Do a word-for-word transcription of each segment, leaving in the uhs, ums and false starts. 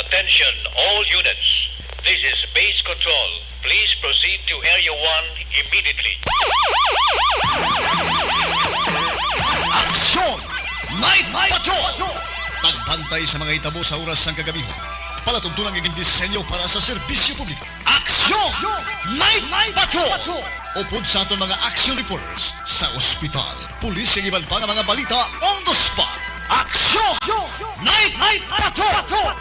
Attention, all units. This is base control. Please proceed to Area one immediately. Aksyon! Night Patrol! Pagbantay sa mga hitabo sa oras sang kagabi. Palatuntunan nga gindisenyo para sa serbisyo publiko. Aksyon! Night Patrol! Upod sa aton mga action reporters sa ospital, pulis, kag iban pa nga mga balita on the spot. Aksyon! Night, Night Patrol!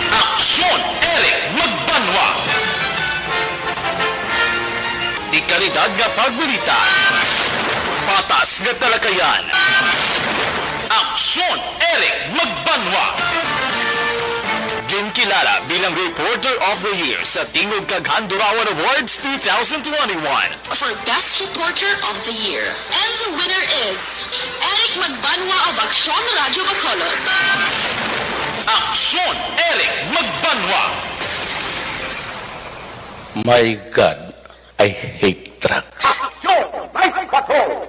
Aksyon, Eric Magbanwa. Dekalidad nga pagbalita. Patas nga talakayan. Aksyon, Eric Magbanwa. Ginkilala bilang Reporter of the Year sa Tingog kag Handurawan Awards two thousand twenty-one. For Best Reporter of the Year. And the winner is Eric Magbanwa of Aksyon Radyo Bacolod. Aksyon, Eric Magbanwa. My God, I hate drugs. Aksyon! Night Patrol!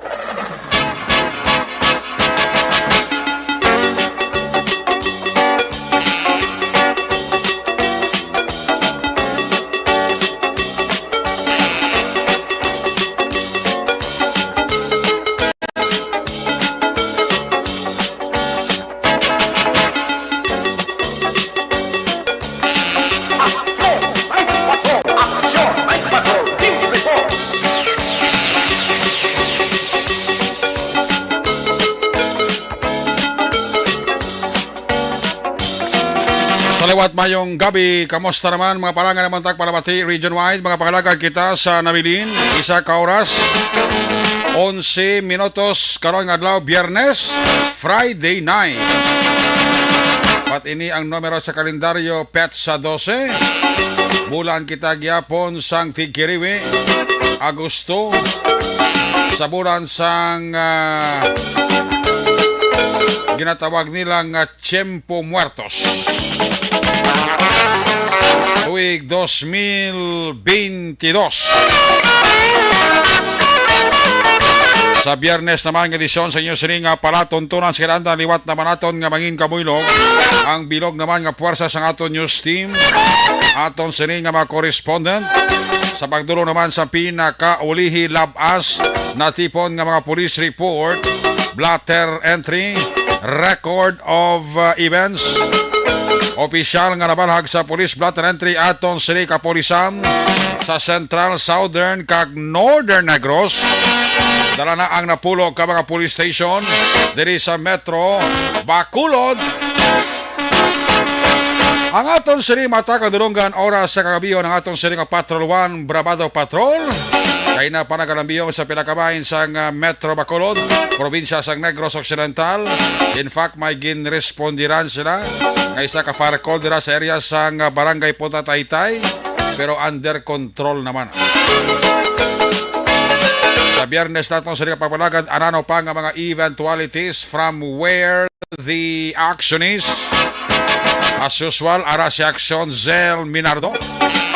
Sa liwat, mayong gabi. Kamusta naman, mga palangga naman tag palabati region-wide, mga pangalagad kita sa nabilin? Isa ka oras, onse minutos, karon nga adlaw, Biyernes, Friday night. Pat ini ang numero sa kalendaryo, petsa dose. Bulan kita gyapon sang tigkiriwi, Agosto, sa bulan sang, ah, ginatawag nila nga Tiempo Muertos. Tuig dos mil bentidos. Sa Biyernes naman nga edisyon sa inyo sini nga palatuntunan sa kinahanglan, liwat naman naton nga mangin kabuylog ang bilog naman nga puwersa sang aton news team, aton sini nga mga correspondent. Sa pagdulong naman sa pinakaulihi, lab-as natipon nga mga police report, blotter entry, record of, uh, events. Opisyal nga nabalhag sa police blotter entry aton sini kapulisan sa Central, Southern, kag Northern Negros. Dala na ang napulo ka mga police station diri sa Metro Bacolod. Ang aton sini mata kadulungan oras sa kagabion, ang aton sini nga Patrol One, Bravado Patrol. Kay na pa nagalambiyong sa pila ka bahin sang, ah, Metro Bacolod, probinsya sang Negros Occidental. In fact, may ginrespondiran sila nga isa ka fire call dira sa area sang, ah, Barangay Punta Taytay, pero under control naman. Sa Biyernes naton sa pagpalagad, anano pa nga mga eventualities from where the action is. As usual, ara si Aksyon Zel Minardo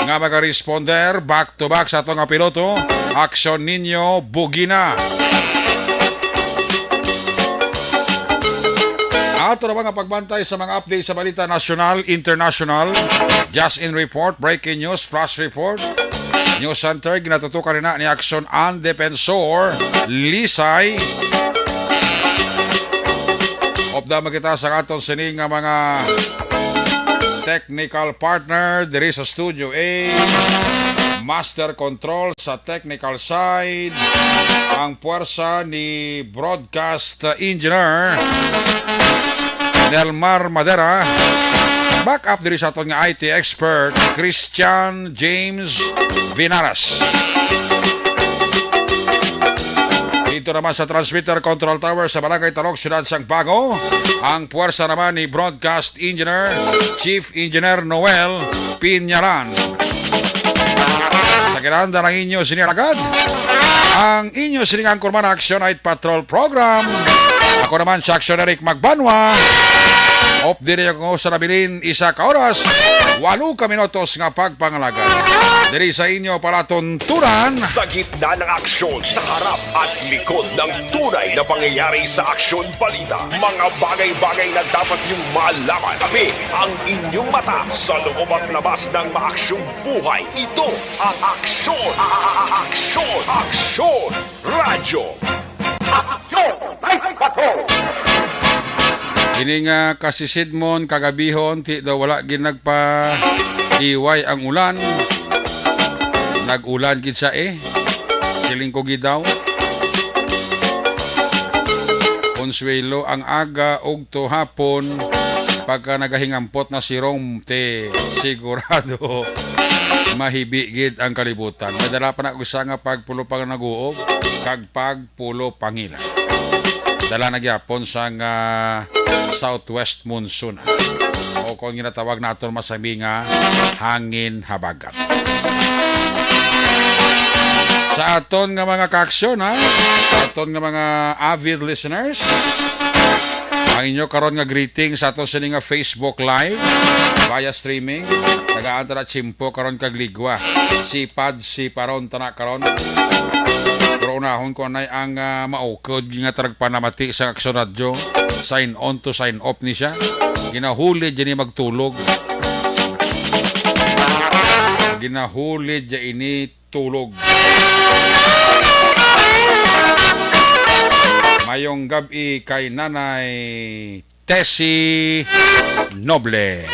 nga maga-responder back to back sa ato nga piloto, Aksyon Nino Bugina. Ato na nga pagbantay sa mga update sa balita nasyonal, international, just in report, breaking news, flash report, news center, ginatutukan na ni Aksyon An Defensor Lisay. Upda man kita sa aton sini nga mga technical partner diri sa Studio A. Master control sa technical side, ang puwersa ni broadcast engineer Nelmar Madera. Back up diri sa aton nga I T expert, Christian James Vinaras. Dito naman sa transmitter control tower sa Barangay Talok, Siyudad sang Bago, ang puwersa naman ni Broadcast Engineer, Chief Engineer Noel Piñaran. Sa kinahanglan ang inyo sini alagad, ang inyo sining anchorman, Action Night Patrol Program. Ako naman si Action Eric Magbanwa. Update ako sa nabilin, isa ka oras, walo ka minutos nga pagpangalagad. Diri sa inyo palatuntunan. Sa gitna ng aksyon, sa harap at likod ng tunay na pangyayari sa aksyon balita, mga bagay-bagay na dapat niyong malaman. Kami ang inyong mata sa loob at labas ng maaksyong buhay. Ito ang aksyon, a- a- a- aksyon, aksyon, radyo. Aksyon, Night Patrol. Ini nga kasisidmon kagabihon, ti daw wala gid nagpaiway ang ulan. Nag-ulan gid siya eh. Siling ko gid daw. Consuelo ang aga ug to hapon, pagka nagahingampot na si Rom, te, sigurado mahibi gid ang kalibutan. May dala pa na ko isa nga pagpulo pa nga naguob, kag pagpulo pangila. Dala na gyapon sang, ah, southwest monsoon, o kung ginatawag naton masami nga hangin habagat. Sa aton nga mga kaaksyon, ha? Sa aton nga mga avid listeners, ang inyo karon nga greeting sa aton sini nga Facebook Live via streaming. Tagaan ta na tiyempo karon kag ligwa. Sipad, siparon ta na karon. Pero unahon ko anay ang, ah, maukod nga taragpanamati sa Aksyon Radyo. Sign on to sign off ni siya. Ginahuli dyan ni magtulog. Ginahuli dyan ini tulog. Mayong gab-i kay Nanay Tessie Noble.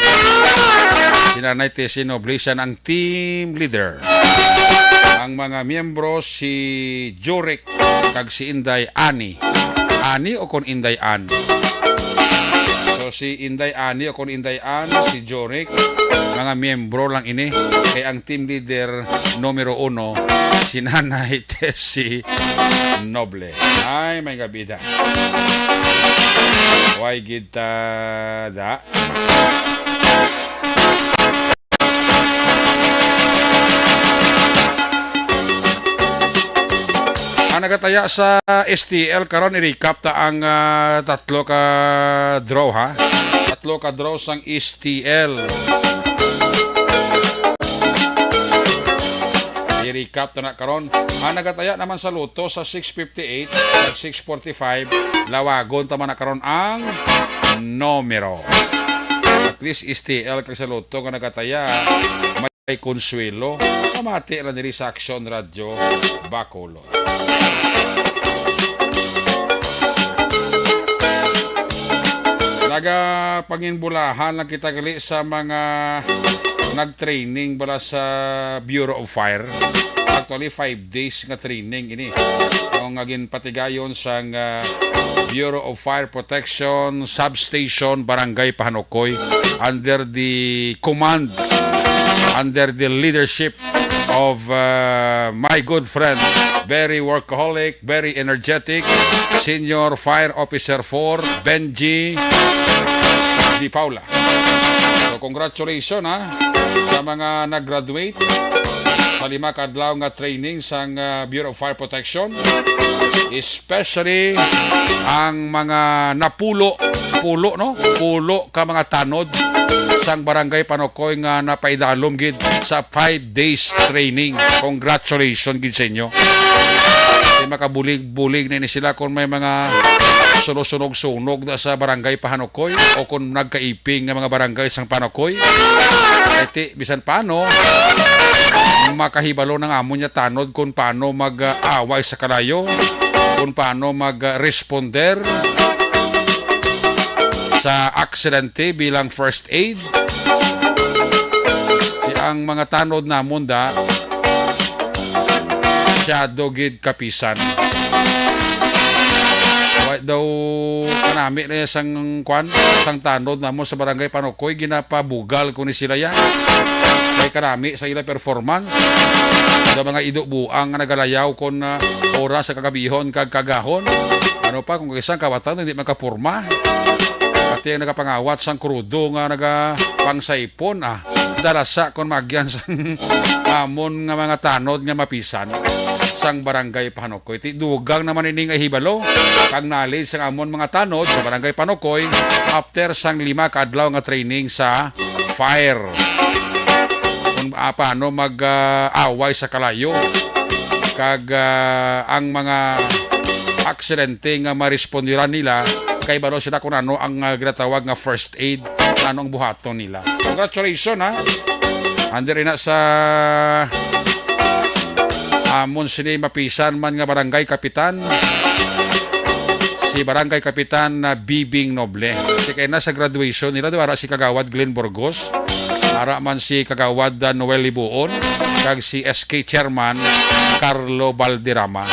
Si Nanay Tessie Noble, siya ang team leader. Ang mga miyembro, si Jurek kag si Inday Ani. Ani o kon Inday An? So, si Inday Ani o kon Inday An, si Jurek, mga miyembro lang ini. Kay ang team leader numero uno, si Nanay Tessie Noble. Ay, may gabida. Way gid ta da. Ang nagataya sa S T L karon, i-recap ta ang, ah, tatlo ka draw, ha? Tatlo ka draw sang S T L. I-recap ta na karon. Ang nagataya naman sa Lotto sa six fifty-eight kag six forty-five, lawagon ta man na karon ang numero. At least S T L kag sa Lotto nga nagataya, may consuelo. Pamati lang diri sa Aksyon Radyo Bacolod. Nagapanginbulahan lang kita gali sa mga nag-training bala sa Bureau of Fire. Actually, five days nga training ini. Ang nga ginpatigayon sang, ah, Bureau of Fire Protection Substation Barangay Pahanukoy under the command, under the leadership of, uh, my good friend, very workaholic, very energetic, Senior Fire Officer four, Benji Di Paula. So, congratulations, ha, sa mga nag-graduate sa lima ka adlaw nga training sang, uh, Bureau of Fire Protection, especially ang mga napulo, pulo, no? Pulo ka mga tanod sang Barangay Panukoy nga napaidalom gid sa five days training. Congratulations gid sa inyo. Kay makabulig-bulig na ini sila kung may mga sunog-sunog na sa Barangay Pahanukoy o kung nagkaiping nga mga barangay sang Panukoy. Iti, bisan paano, makahibalo ng amo niya tanod kung paano mag-away sa kalayo, kung paano mag-responder sa aksidente bilang first aid. Di ang mga tanod namon da, masyado gid kapisan. Wa daw kanami na sang kwan, sang tanod namo sa Barangay Panukoy, ginapabugal ko ni sila ya. Kay kanami sa ila performance. Sa mga ido buang nga nagalayaw kon, ah, oras sa kagabihon kag kagahon. Ano pa kung isang kawatan hindi makaporma? Pati ang nagapangawat sang krudo nga nagapangsaypon, ah, darasa kon magyan sang amon nga mga tanod nga mapisan sang Barangay Panukoy. Ti dugang naman ining ahibalo kag knowledge sang amon mga tanod sa Barangay Panukoy after sang lima ka adlaw nga training sa fire. Kung, ah, paano mag, ah, away sa kalayo kag, ah, ang mga aksidente nga marespondiran nila kay balo sila kung ano ang, ah, ginatawag nga first aid, ano ang buhaton nila. Congratulations, ha. Under ina sa amon sini mapisan man nga barangay kapitan, si Barangay Kapitan na Bibing Noble. Si kay na sa graduation nila, di ba, ara si Kagawad Glenn Burgos, ara man si Kagawad, ah, Noel Libuon, kag si S K Chairman Carlo Valderrama.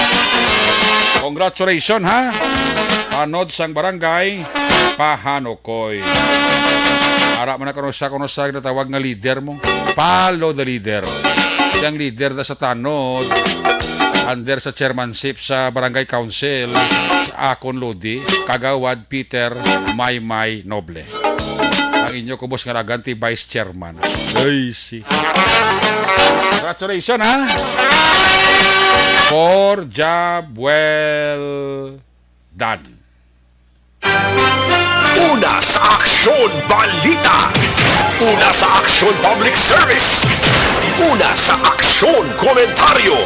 Congratulations, ha. Tanod sang barangay Pahanukoy. Ara man na kuno sa, kuno sa ginatawag nga leader mo. Follow the leader. Siyang leader na sa tanod, under sa chairmanship sa Barangay Council, sa akon lodi, Kagawad Peter Maymay Noble. Ang inyo kubos nga lagan ti Vice Chairman. Ay, si. Congratulations, ha? For job well done. Una sa aksyon, balita. Una sa aksyon, public service. Una sa aksyon, komentaryo.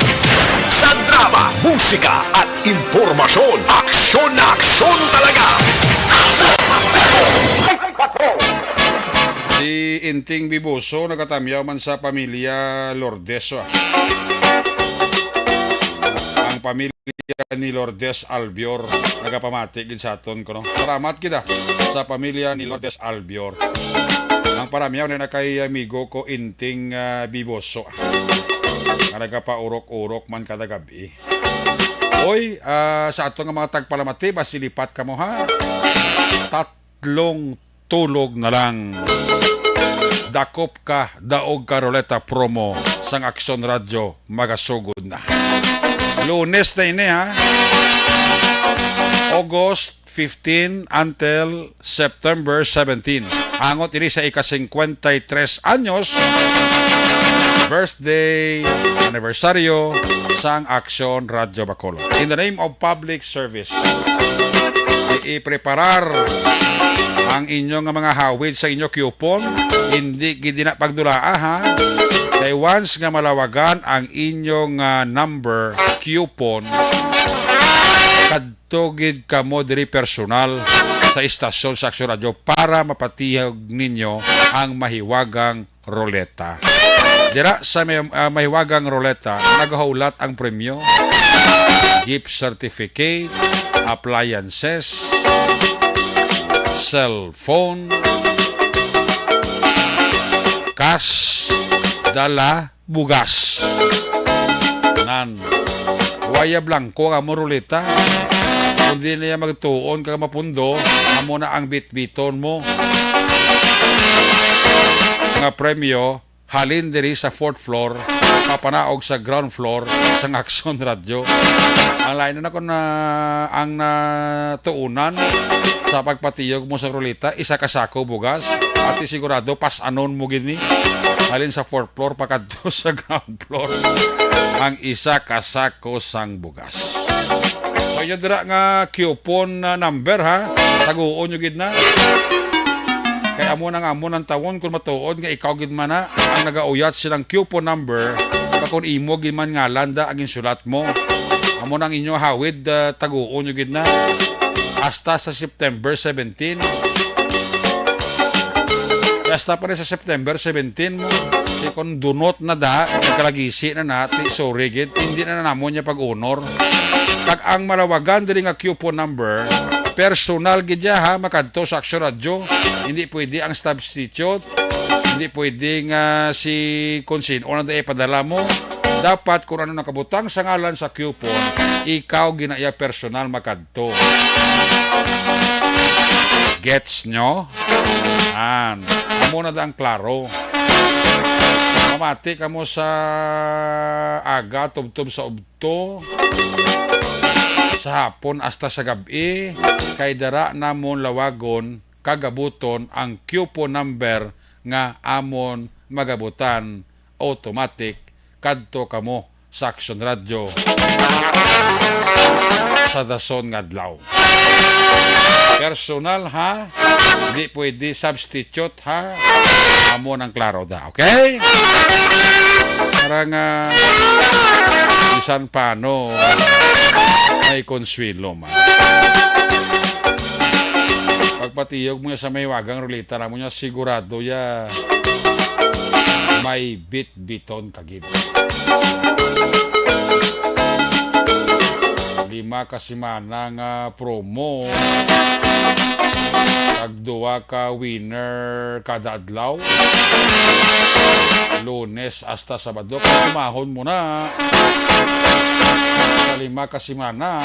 Sa drama, musika, at impormasyon, aksyon na aksyon talaga. Si Inting Biboso nagatamyaw man sa pamilya Lourdes, ah. Ang pamilya ni Lourdes Albior nagapamati gid sa aton, kuno. Salamat kita sa pamilya ni Lourdes Albior. Ang paramyaw na kay amigo ko Inting, ah, Biboso, ah, nga nagapaurok-urok man kada gabi. Oy, ah, sa ato nga mga tagpalamati, basi lipat kamo, ha? Tatlong tulog na lang. Dakop ka, daog ka, ruleta promo sang Aksyon Radyo, magasugod na. Lunes na ini, ha? August fifteen until September seventeen. Angot ini sa ika-singkwenta y tres anyos, birthday, anibersaryo sang Aksyon Radyo Bacolod. In the name of public service, i-preparar ang inyo nga mga hawid sa inyo coupon. Hindi gid na pagdulaa, ha. Kay once nga malawagan ang inyo nga number coupon, kadto gid kamo diri personal sa istasyon sa Aksyon Radyo para mapatiyog ninyo ang mahiwagang ruleta. Dira sa may, ah, mahiwagang ruleta, nagahulat ang premyo, gift certificate, appliances, cellphone, cash, dala, bugas. Nan, waya blanco ang amo ruleta. Kung di niya magtuon kag mapundo, amo na ang bitbiton mo nga premyo halin diri sa fourth floor, papanaog sa ground floor sang Aksyon Radyo. Ang lain na ko na ang natuunan sa pagpatiyog mo sa ruleta, isa ka sako bugas, ati sigurado pas-anon mo gid ni. Halin sa fourth floor pakadto sa ground floor ang isa ka sako sang bugas. So, yun dira nga coupon na number, ha. Taguon nyo gid na. Kay amo nang amo nang tawon kung matuod nga ikaw gid man na ang nagauyat silang coupon number, pa kung imo gid man nga landa ang insulat mo. Amo nang inyo hawid, ah, taguon nyo gid na. Hasta sa September seventeen. Hasta pa rin sa September seventeen mo. Di kon dunot na da, nagkalagisi na na, ti sorry gid, hindi na namon niya pag-honor. Kag ang malawagan diri nga coupon number, personal gid ya ha, makadto sa Aksyon Radyo. Hindi pwede ang substitute, hindi pwede nga si kung sino na da ipadala mo. Dapat kung ano nakabutang sa ngalan sa coupon, ikaw gina iya personal makadto. Gets nyo? An, amo na da ang klaro. Mamati kamo sa aga, tubtob sa ubto, sa hapon hasta sa gab-i, kay dara namon lawagon kag abuton ang coupon number nga amon magabutan, automatic kadto kamo sa Aksyon Radyo sa dason nga adlaw. Personal, ha? Di pwede substitute, ha? Amo nang klaro da, okay? Para nga bisan paano may konswelo man. Pagpatiyog mo sa may wagang ruleta na mo niya, sigurado ya may bit-biton ka gid. Lima ka semana nga promo, tag duwa ka winner kada adlaw, Lunes hasta Sabado. Kung umahon mo na sa lima ka semana,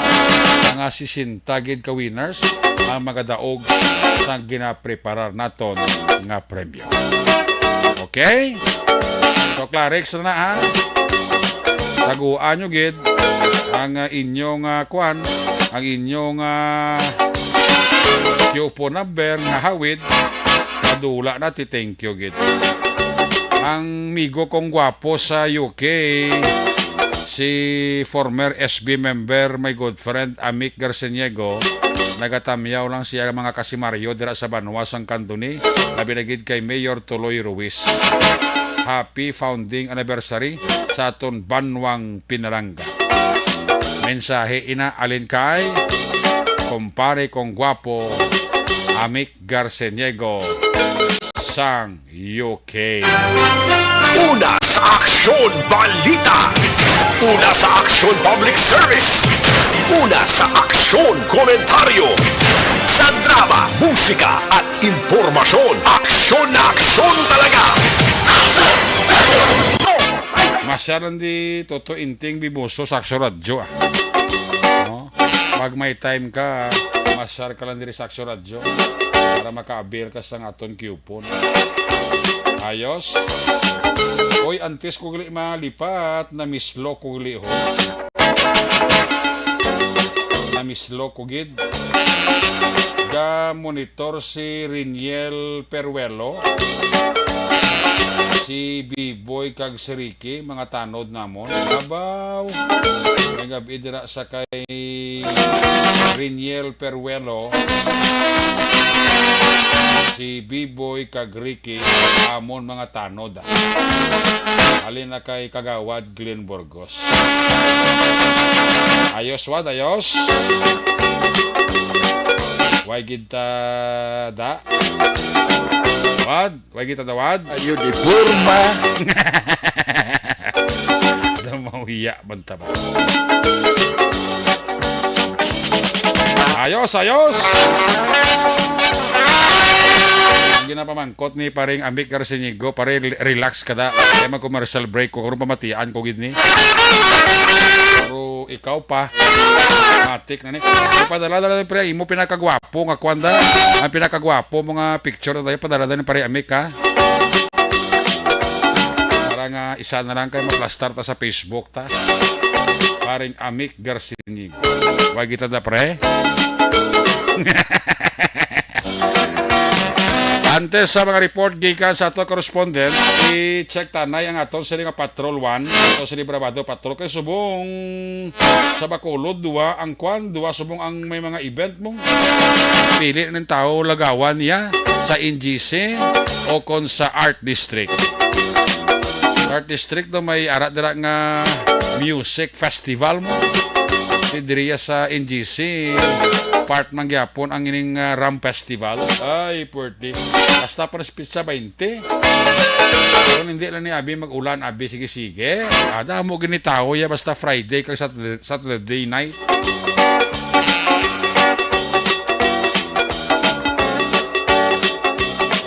mga sesenta gid ka winners ang magadaog sa ginapreparar naton nga premyo. Okay? So, Clarex na na, ha? Taguan nyo gid ang, ah, inyong, ah, kwan, ang inyong, ah, coupon number nga hawid. Madula na ti, thank you gid. Ang migo kong gwapo sa U K, si former S B member, my good friend, Amic Garciniego, nagatamyaw lang siya mga kasimaryo dira sa banwa sang Candoni, labi na gid kay Mayor Tuloy Ruiz. Happy founding anniversary sa aton banwang pinalangga. Mensahe ina alin kay kumpare kong gwapo, Amic Garciniego sang U K. Una sa Aksyon Balita. Una sa Aksyon Public Service. Una sa Aksyon Komentaryo. Sa drama, musika, at impormasyon. Aksyon na aksyon talaga. Masyalan di Toto Inting Biboso sa Aksyon Radyo, ah. No? Pag may time ka, masyar ka lang diri sa Aksyon Radyo para maka-avail ka sa aton coupon. Ayos? Oy, antes ko gali malipat, namislo ko gali, ho. Namislo ko gid. Ga-monitor si Riniel Peruelo, si Biboy kag si Ricky, mga tanod namon. Abaw! May gab-i dira sa kay Riniel Peruelo, si Biboy kag Ricky, amon mga tanod. Halin na kay Kagawad Glenn Burgos. Ayos, Wad, ayos. Way gid ta da. Wad, way gid ta da, Wad. Ayo di forma. Da mahuya man ta ba? Ayos, ayos. Ang ginapamangkot ni paring Amic Garcinigo, pare, relax ka da. Kaya mag-commercial break ko, karon pamatian ko gid ni. Pero ikaw pa, matik na ni. Ipadala-dala ni pre, imo pinakagwapo nga kwan da. Ang pinakagwapo mo nga picture na tayo, padala-dala ni pare Amic, ha? Para nga isa na lang kay maplastar ta sa Facebook ta. Paring Amic Garcinigo. Wag kita da, pre. Antes sa mga report gikan sa ato correspondent, i-check tanay ang aton sini nga Patrol One, ato sini Bravado Patrol kay subong sa Bacolod, duwa ang kwan, duwa subong ang may mga event mo. Pili ng tao lagawan niya sa N G C o kon sa Art District. Art District do may ara dira nga music festival mo. Si diriya sa N G C, part man gyapon ang ining, ah, Ram Festival. Ay, pwerte. Basta pa sa pizza, baynte. Kung hindi lang ni abi mag-ulan, abi, sige-sige. Ada mo ginitawo ya, basta Friday kag Saturday, Saturday night.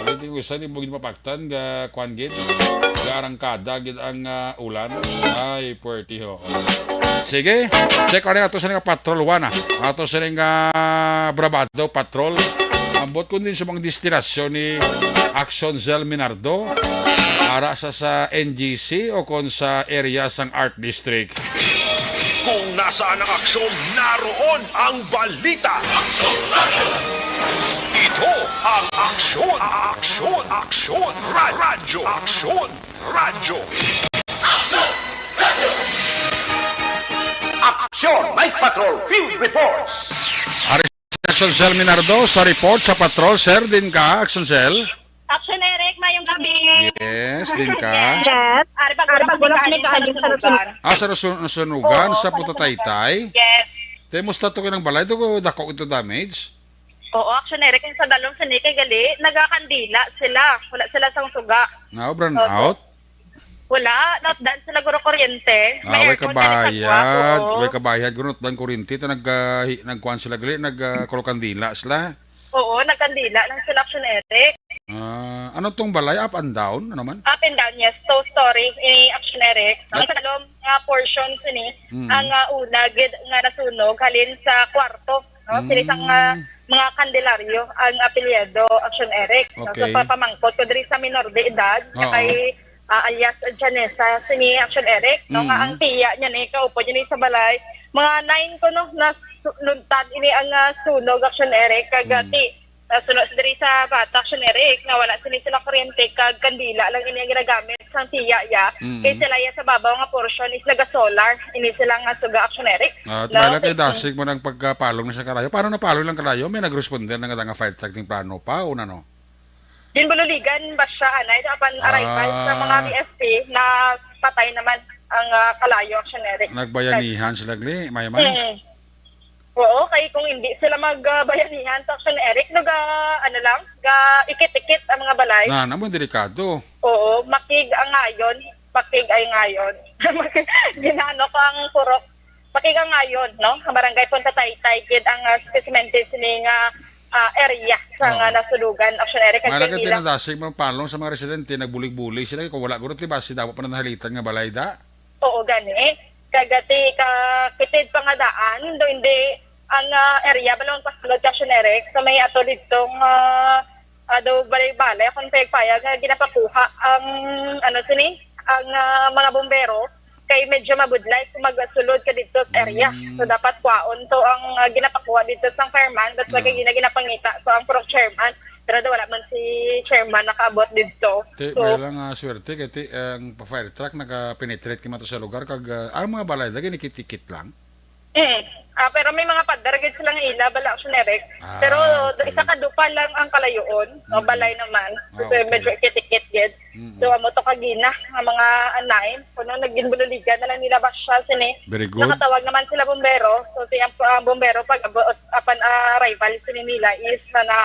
Ulit yung Usa di mo gid mapaktan nga kuan gid, nga arangkada gid ang, ah, ulan. Ay, puwerte ho. Sige, check, ano, ato sa nga patrol one, ah. Ato sa nga Bravado Patrol. Ambot kung din sa mga destinasyon ni Action Cell Minardo, ara sa, sa N G C o kon sa area sang Art District. Kung nasaan ang aksyon, naroon ang balita. Ito ang Aksyon, Aksyon, Aksyon, Ra-, Radyo, Aksyon, Radyo. Aksyon, Night Patrol Field Reports. Ari si Action Cell Minardo sa report sa patrol. Sir, din ka, Action Cell? Action Eric, mayong gabi. Yes, din ka. Yes. Ari pag Ari pag-ulat ni Kahaling sa Luzon. Ah, sa Luzon, Luzon, Oo, sa sa Punta Luzon. Taytay? Yes. Te, musta to kinang balay? Do ko dako ito damage? Oo, Action Eric, yung sa dalom sa ni kay gali, nagakandila sila. Wala sila sang suga. Na, brownout? Wala, not done sila guro kuryente. Ah, may way aircon kani sa kabayad, kuwa, oo. Way kabayad, guro, not done kuryente. Ito nag, ah, hi-, nagkuhan sila gali, nag, ah, kulokandila sila. Oo, nagkandila lang sila, Action Eric. Ah, ano tong balay? Up and down? Ano man? Up and down, yes. Two story, eh, Action Eric. Ang At sa dalom nga portion sini, Mm. ang, ah, una gid nga nasunog halin sa kwarto, no? Sini sang, ah, Mm. mga Candelario ang apelyido, Action Eric. No? So, Okay. papamangkot ko diri sa minor de edad, nga Oo. kay, ah, alias Janessa, sini Action Eric, no? Nga Mm. ang tiya niya ni, kaupod niya ni sa balay. Mga nine ko, no, na su-, luntad ini ang, ah, sunog, Action Eric, kag, ah, Mm. ti-, ah, sunog diri sa bata, Action Eric, nga wala sini sila kuryente, kag kandila lang ini ang ginagamit sang tiya ya. Mm. Kay sila ya sa babaw nga portion is naga-solar, ini sila nga suga, Action Eric. Ah, No? Try lang kay Kay dasig mo ng pagkapalong na sa kalayo. Paano napalong lang kalayo? May nag-responder na nga, nga fire truck temprano pa o ano? Ginbululigan ba siya, anay? Apan arrival sa mga Ah. B F P, na patay naman ang, ah, kalayo, Action Eric. Nagbayanihan sila, gali, may man? Mm. Oo, kay kung hindi sila mag, ah, bayanihan sa Action Eric, no, ga, ano lang, ga ikit-ikit ang mga balay. Na, namo delikado. Oo, makig ang ngayon, makig ay ngayon. Ginaano ko ang purok. Makig ang ngayon, no? Ang barangay Punta Taytay, gid ang, ah, specimen case ni nga, ah, area sa Oo. nga nasunugan, Action Eric, ang Malaki ila. Tinadasig man palong sa mga residente, nagbulig-bulig sila, kung wala guro, ti basi dapat pa na nahalitan nga balay da. Oo, gani. Kagati ka kitid pa nga daan, do hindi ang, ah, area, balong pasulod ka, Action Eric, sa may ato didtong, ah, ah, do balay-balay, akong payag-payag nga ginapakuha ang, ano, sini, ang, ah, mga bombero, kay medyo mabudlay kung magsulod ka didto sa area. Mm. So, dapat kwaon to ang, ah, ginapakuha didto sa fireman, that's why Oo. kay gina-, ginapangita. So, ang purok chairman, pero do wala man si chairman nakaabot didto. Ti, So, may lang, ah, swerte kay ti, ang pa-fire truck naka-penetrate kay mato sa lugar kag, ah, ang mga balay lagi nikit-ikit lang. Mm. Ah, pero may mga pader gid silang ila, bala, Action Eric. Ah, Pero okay. isa ka dupa lang ang kalayoon, o Mm. balay naman. Ah, Kasi okay. medyo ikit-ikit gid. Mm. So, amo to kagina, nga mga anay, kuno naging bululigan na lang nila ba siya sini. Very good. Nakatawag naman sila bombero. So, si ang, ang bombero, pag abo-, apan, ah, arrival sini nila is na, na,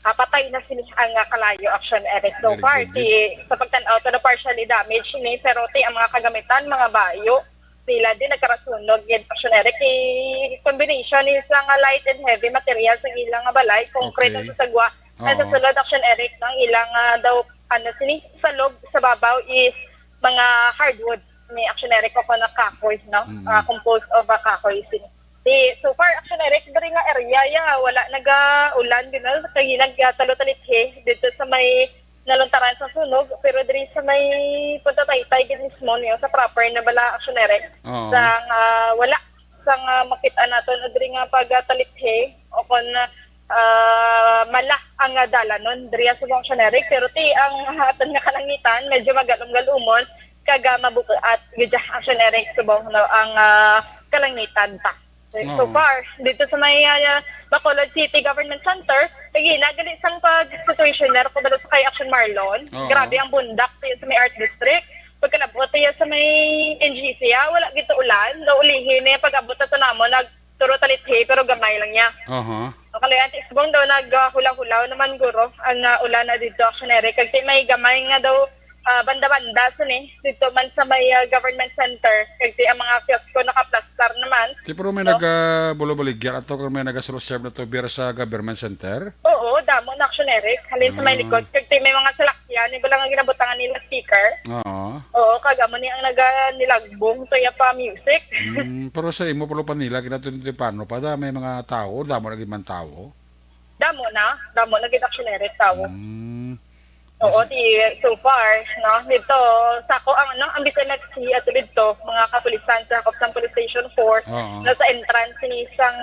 ah, patay na sini ang, ah, kalayo, Action Eric. So Very far, good. Ti, sa pagtan-aw, to na partially damaged sini, pero ti ang mga kagamitan, mga bayo, sila din nagkarasunog gid, Action Eric. Kay combination ni sa nga light and heavy materials ang ilang nga balay, concrete Okay. ang susagwa. Ang Oo. sa sulod, Action Eric, no, ang ilang, ah, daw, ano, sini, salog sa babaw is mga hardwood ni Action Eric o kung kahoy, no? Mm. Ah, composed of, ah, kahoy sini. Di, so far, Action Eric, diri nga area, ya, wala naga-ulan, you know, kay nagtalo-talithi dito sa may naluntaran sa sunog, pero diri sa may Punta Taytay gid mismo niyo, sa proper na bala, Action Eric, Oo. sang, ah, wala sang, ah, makita nato no diri nga pagtalithi o kon, ah, mala ang, ah, dalanon diri sa subong, Action Eric, pero ti ang aton nga kalangitan medyo magalom-galumon kag, ah, mabukaat gid, Action Eric, subong, no, ang, ah, kalangitan ta. So Oo. far, dito sa may, ah, Bacolod City Government Center, kay gina gali sang pag-situationer ko balo sa kay Action Marlon. Oo. Grabe ang bundak sa, sa may Art District. Pagkalabot iya sa may N G C, ah, wala gito ulan. Naulihi na yung pag-abot na to namo, nagturo talithi, pero gamay lang niya. Aha. Ang kalayan, ti subong daw, nag, ah, hulaw-hulaw naman, guro, ang, ah, ulan na dito, Action Eric. Kasi may gamay nga daw, ah, banda-banda, sini, dito man sa may, ah, government center. Kasi ang mga kiosko nakaplastar naman. Ti, pero may No? naga-, bulo-baligya ato kung may nagaserve na to beer sa government center? Oo, damo na, Action Eric. Halin sa may Ah. likod. Kag ti may mga salakyan, iba lang ang ginabutangan nila speaker. Oo. Oo, kag amo ni ang naga-, nilagbong sa iya pa music. Mm, pero sa imo, Polo Panila, kinato ni Tepano, pa da may mga tao, damo na gid man tao? Damo na, damo na gid, Action Eric, tao. Mm. Oo, Kasi di, so far, no, dito, sa ako, ang, no, ang B C M F C ato dito, mga kapulisan sa Copsan Police Station four, Oo. nasa entrance ni sang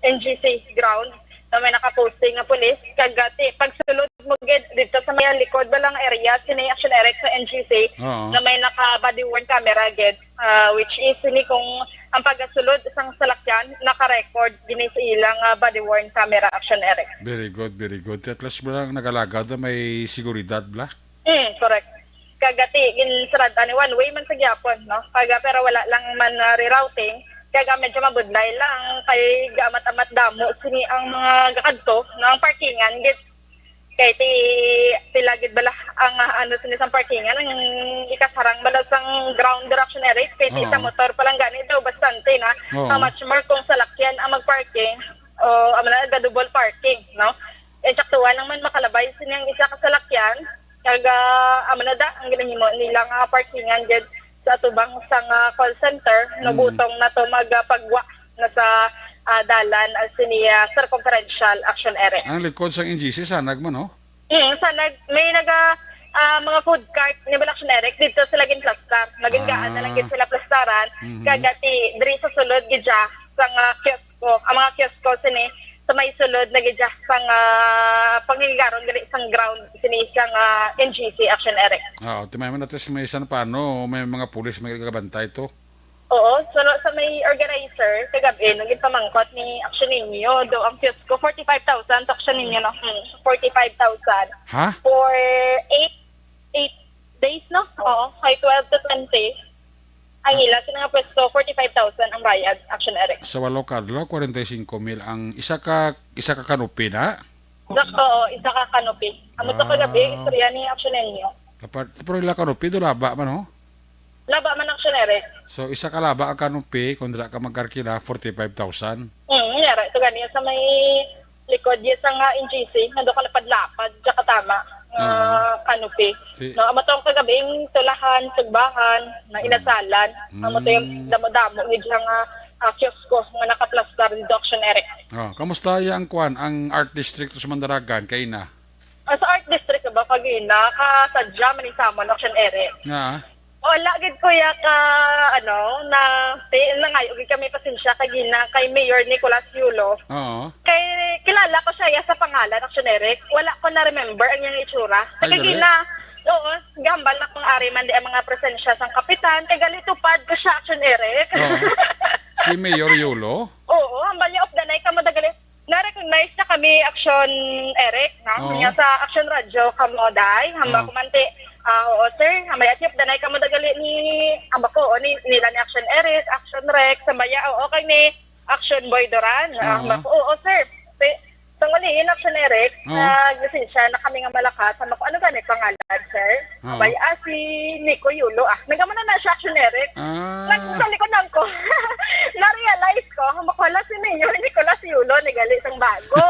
N G C ground, na may nakaposting nga pulis, kag, ah, ti-, pagsulod mo gid dito sa may likod ba lang area, sini Action Eric sa N G C, Oo. na may naka-body worn camera gid, ah, which is, sini kung ang pagasulod sang salakyan, naka-record gini sa ilang, ah, body worn camera, Action Eric. Very good, very good. At least mo lang nagalagaw na may seguridad, bla? Mm, correct. Kagati, ginsarad ani one way man sa gyapon, no? Kaga, pero wala lang man, ah, rerouting. Kaga medyo mabudlay lang kay gaamat-amat damo sini ang mga gakadto, no? Ang parkingan, git, kay ti, pila gid bala ang, ah, ano, sini sang parkingan, ang ikasarang bala sang ground direction area, kay ti Oo. sa motor pa lang gani daw bastante na. Oo. How much more kung salakyan ang mag-parking, o, amo na, ga-double parking, no? Insaktuan lang man makalabay sini ang isa ka salakyan, kag, ah, amo na da ang ginahimo nila nga parkingan gid sa atubang sang, ah, call center, no, Mm. butong na to magpagwa na sa, ah, dalan, ah, sini, ah, circumferential action area. Ang likod sang N G C, sanag mo, no? Mm, sanag, may naga, ah, mga food cart ni Balaction Eric, dito sila ginplastar. Naging gaan na lang Ah. gid sila plastaran. Mhm. Kagati, diri sa sulod gid siya, sa nga kiosko, ang mga kiosko sini, sa may sulod na gid siya, sa nga panghigaron gali sang ground, sini sa nga N G C action area. Oo, timay man natin may isa na paano, may mga pulis may gagabantay to. Oo, so, sa may organizer, kagabi, nung ginpamangkot ni Action Ninyo, do ang kiosko, forty-five thousand to Action Ninyo, no? Hmm, forty-five thousand. Ha? For eight, eight days, no? Oo, kay twelve to twenty. Ang ila, sila nga pwesto, forty-five thousand ang bayad, Action Eric. Sa walo ka adlaw, kwarenta y singko mil ang isa ka, isa ka canopy na? Dak-, oo, isa ka canopy. Amo to kagabi, Ah. istorya ni Action Ninyo. Dapat, pero ila canopy, do laba man, ho? Laba man ang Action Eric. So, isa ka laba ang canopy, kung dira ka magkarkila, forty-five thousand. Mm, yara, ito gani, sa may likod, yes, ang, ah, N G C, nando ka lapad-lapad, tsaka tama, nga Oo. canopy. Si No, amo to ang kagabing tulahan, tugbahan, na Mm. inasalan. Amo to yung Mm. damo-damo, gid siya nga, ah, kiosko nga nakaplastar dito, Action Eric. Oh, kamusta ya ang kwan, ang Art District sa Mandaragan, kay na? Ah, sa Art District ba, kagina, kasadya man ni Samon, Action Eric. Nga? Wala gid, kuya, ka, ano, na, ti-, nangayo gid kami pasensya kagina kay Mayor Nicolas Yulo. Oo. Kay kilala ko siya, ya, sa pangalan, Action Eric. Wala ko na-remember ang iyang itsura. Ay, Kay gali? gina, oo, gambal na kung ari man di ang mga presensya sang kapitan, kay gali tupad ko siya, Action Eric. Oo. Si Mayor Yulo? Oo, hambal niya, "Of the night, kamo dagali." Na-recognize na kami, Action Eric, no? Oo. Nga sa Action Radio, kamo, day. Hamba Oo. ko man ti, ah, "Oo, sir." Hamba ya, "Of the night, kamo dagali ni," hamba ko, "O, ni, nila ni Action Eric, Action Rex." Hamba ya, "Oo, kay ni Action Boy Duran." Ah, Oo. hamba ko, "Oo, sir." Ti, tangaliin, Action Eric, Oo. naglisensya na kami nga malakat. Hamba ko, "Ano gani pangalan, sir?" Oo. Hamba ya, "Ah, si Nico Yulo." Ah, nagamo na na siya, Action Eric. Ah. Nagsalikonan ko. Na-realize ko, hamba ko, "Hala, si Mayor Nicolas Yulo, ni gali sang bago."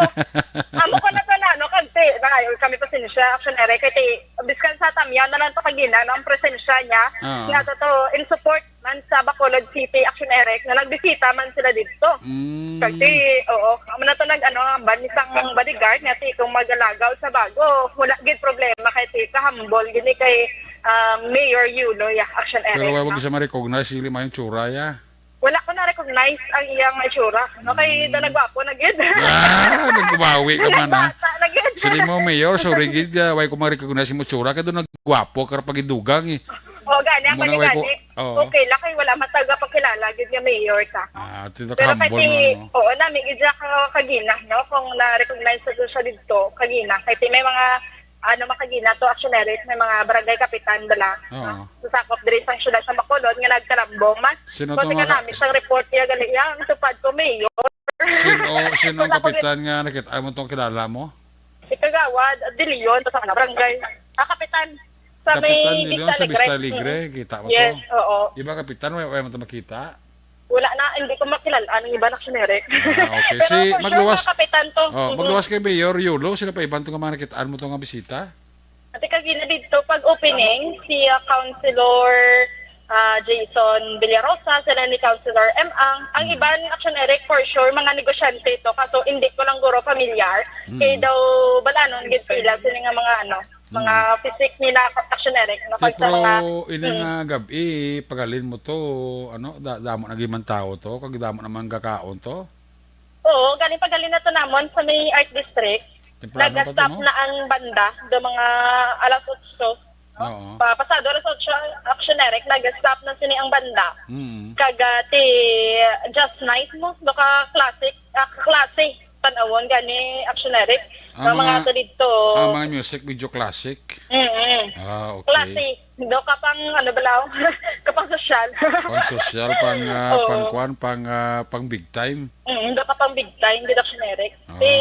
Amo ko na to na, ano, kag ti, nangayo kami pasensya, Action Eric, kay ti, biskan sa tamyaw na lang to kagina, no, ang presensya niya, Oo. nga to, to, in support man sa Bacolod City, Action Eric, na nagbisita man sila dito. Mm. Kasi, oo, amo na to nag, ano, hambal ni sang bodyguard nga ti kung magalagaw sa bago, wala gid problema kay ti kahambol gini kay, ah, Mayor Yulo, ya, Action Eric, Pero wag no? sa ma-recognize, sili may tsura, ya. Wala ko na-recognize ang iyang itsura. No, kay Mm. dalagwapo na gid. Ah, nagbawi ka man, ha? Bata na gid. Sili mo, Mayor, sorry gid, ah, wag ko ma-recognize mo tsura, kay do nagwapo ka ra pagidugang, eh. O, gani, Amo ako na, ni wag ko, gani. Oo. Okay lang, kay wala man taga pakilala gid nga Mayor ta. Ah, ti Pero nakahambol kay, man, no? oo, nami gid siya ka-, kagina, no? Kung na-recognize sa siya dito, kagina. Kay ti may mga, ano, makagina to, Action Eric, may mga barangay kapitan bala, Oo. no? Susakop diri sa siyudad sa Bacolod nga nagkalambong man. Sino Kasi to nga nga ka- nami sang report niya, gali, "Ya, ang tupad ko, Mayor." Sino, sino ang Wala ko kapitan nga nakita mo tong kilala mo? Si Kagawad De Leon, sa mga barangay. Ah, kapitan. Sa may Kapitan De Leon Vista sa Alegre. Vista Alegre, Mm. kita mo Yes, to? oo. Iba kapitan, wala, wala mo to makita? Wala na, hindi ko makilala. Ano, Iban, Action Eric. Ah, okay. Pero si for sure, magluwas, mga kapitan to. Oh, mm-hmm, magluwas kay Mayor Yulo, sino pa iban to nga mga nakitaan mo to nga bisita? Ate, kagina dito, pag opening, si, ah, Councilor, ah, Jason Villarosa, sila ni Councilor M. Ang, ang mm, iban, Action Eric, for sure, mga negosyante to, kaso hindi ko lang guro familiar. Mm. Kay daw, balanon, gid sila, sila nga mga, ano, mga, mm, physique nila, Action Eric, no? Ti, pag sa pero mga, ini, mm, nga gab-i, paghalin mo to, ano, da-, damo na gid man tao to, kag damo naman gakaon to. Oo, galing paghalin na to namon sa may Art District. Temprano pa to, nag-stop, no, na ang banda do mga alas otso, no? Oo. Pa, pasado alas otso, Action Eric, nag-stop na sini ang banda. Mm. Kag, ah, ti, just nice mo, do ka classic, ah, klase, tan-awon gani, Action Eric. Ang mga, mga ato dito. Ang mga music, medyo classic. Mm-mm. Ah, okay. Klase. Do ka pang, ano ba law? Ka pang sosyal. Pang sosyal, pang, ah, oo, pang kwan, pang, ah, pang big time. Mm, do ka pang big time, gid, Action Eric. Ah. Ti,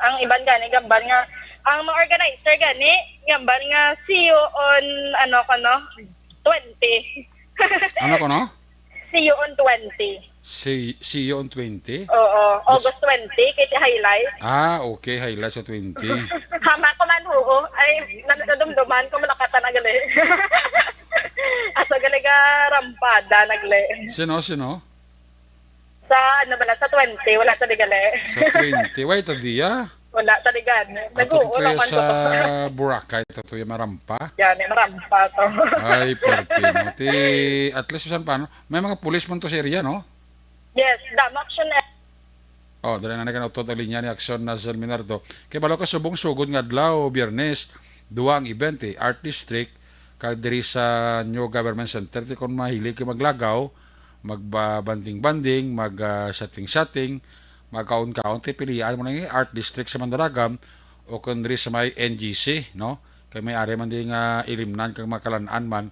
ang iban gani, gamban nga, ang mga organizer gani, gamban nga, see you on, ano, kano, twenty. Ano ko, no? See you on twenty. See, see you on twenty? Oo, August twenty, kay ti highlight. Ah, okay, highlight sa twenty. Hama ko man, oo. Ay, nan-, nadumduman ko, malakatan na gali. Asa gali ka rampada, nagli. Sino, sino? Sa, ano ba na, sa twenty, wala sa di gali. Sa twenty, why ta diya? Wala sa di gani. Ato to naman kaya sa Boracay, to to yung marampa? Gani, marampa to. Ay, pwerte, no? Ti, at least, bisan pa, no? May mga pulis man to sa area, no? Yes, damo, Action Eric. Oh, dali na natin utod ang linya ni Action Nazel Minardo. Kay balo ka subong sugod nga adlaw, Biyernes, duwa ang event, eh, Art District, kag diri sa New Government Center. Ti kon mahilig kay maglagaw, magbanding-banding, mag, ah, setting-setting, magkaon-kaon, ti pilian mo na yung Art District sa Mandalagan o kung diri sa may N G C, no? Kay may area man di nga ilimnan kag makalan-an man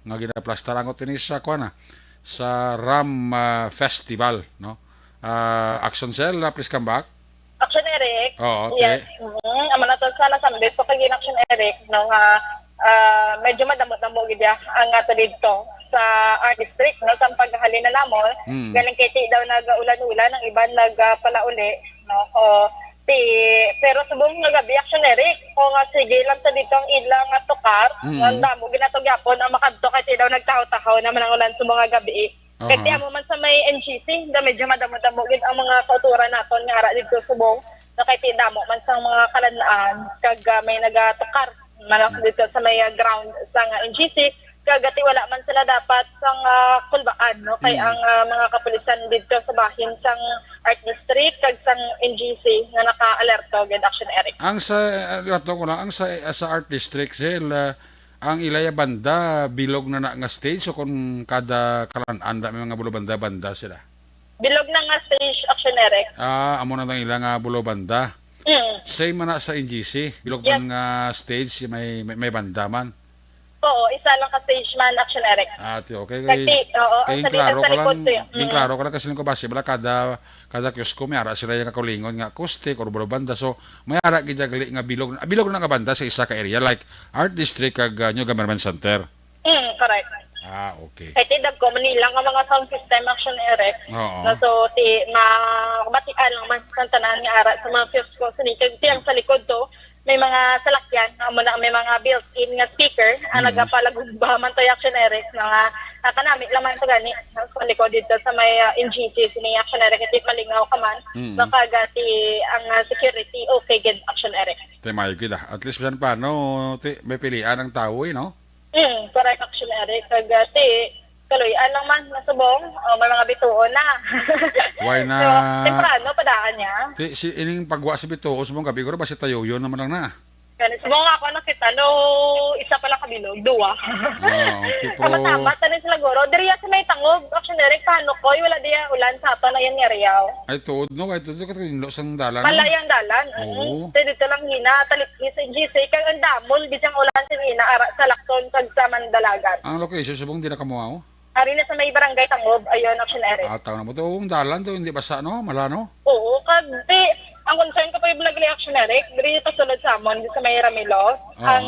nga ginaplastar ang tinis sa kuan na, sa Ram, ah, Festival, no? Ah, Action Cell, ah, please come back. Action Eric. Oo, te. Yes. Mm, amo na to sa nasambit ko kay Action Eric, no, nga, ah, medyo madamo-damo gid ya ang ato didto sa our district, no, sa paghalin na namon. Mm. Galing kay ti daw nag-ulan-ulan, ang iban nagpalauli, no. O, ti, pero subong nga gabi, Action Eric, o nga sige lang sa dito ang ilang nga tukar, mm, nga damo ginato gyapon ang makadto kay ti daw nagtahaw-tahaw naman ang ulan sa mga gabi. Kay ti amo man sa may N G C, nga medyo madamo-damo gid ang mga kauturan naton nga ara didto subong, nga kay ti damo man sang mga kalan-an, kag, ah, may nagatukar man ako didto sa may, ah, ground sang, ah, N G C, kag ti wala man sila dapat sang, ah, kulbaan, no? Kay ang, ah, mga kapulisan didto sa bahin sang Art District kag sang N G C nga naka-alerto gid, Action Eric. Ang sa, ah, ato ko lang, ang sa, ah, sa Art District, Zel, ah, ang ilaya banda, bilog na na nga stage, o kung kada kalan-an may mga bulo banda-banda sila? Bilog na nga stage, Action Eric. Ah, amo na ang ila nga bulo banda. Mm. Same man na sa N G C, bilog man nga stage, may, may, may banda man. Oo, isa lang ka stage man, Action Eric. Ah, ti, okay. Kay, oo, kay ang klaro ka lang, mm, klaro ka lang kasi ko basi bala kada, kada kiosko may ara sila yung kakulingon nga acoustic or bulo banda. So, may ara gid gali nga bilog, ah, bilog na nga banda sa isa ka area like Art District kag, ah, New Government Center. Mm, correct. Ah, okay. Kay ti dagko man nila nga mga sound system, Action Eric. Oo. Na so, ti, mabatian lang man sa tanan nga ara sa mga kiosko sa ni-, kag tiyang sa likod to, may mga salakyan, amo na may mga built-in nga speaker, ang nagapalagumba man to, Action Eric, nga, ah, kanami lang man to gani, sa likod dito sa may, ah, N G C, sini, Action Eric, kay ti malingaw ka man, mm, baka gati ang, ah, security, okay gid, Action Eric. Ti maayo gid, ah. At least, bisan paano, ti, may pilian ang tawo, eh, no? Mm, correct, Action Eric. Kag, ah, ti, kaluy-an lang man, nasubong. O, may mga bituon na. Why na? So, temprano pa daan niya. Ti, si, ining pagwa sa bituon, subong gabi, guro ba si Tayoyon naman lang na? Gani, subong nga ako nakita, no, isa pala ka bilog, duwa. Oo, ti, pero tama-tama, tani sila, guro. Diri sa may tangob, Action Eric, paano ko? Wala diya ulan sa ato na yan nga Riyaw. Ay, tuod, no? Ay, tuod, katinlo sang dalan, no? Malayang dalan, mm. Oo. Ti, dito lang, Nina, talipis, G C, kag ang damol, bidyang ulan, si Nina, ara, sa Lacson, kag sa Mandalagan. Ang location, subong di na kamuha, oh? Ari na sa may barangay Tangob, ayun, Action Eric. Ah, tama mo to. Ang dalan to, hindi basa, no? Mala, no? Oo, kag di, ang concern ko pa yung vlog ni Action Eric, diri pasulod sa amon, di sa may Ramilo. Oo. Ang,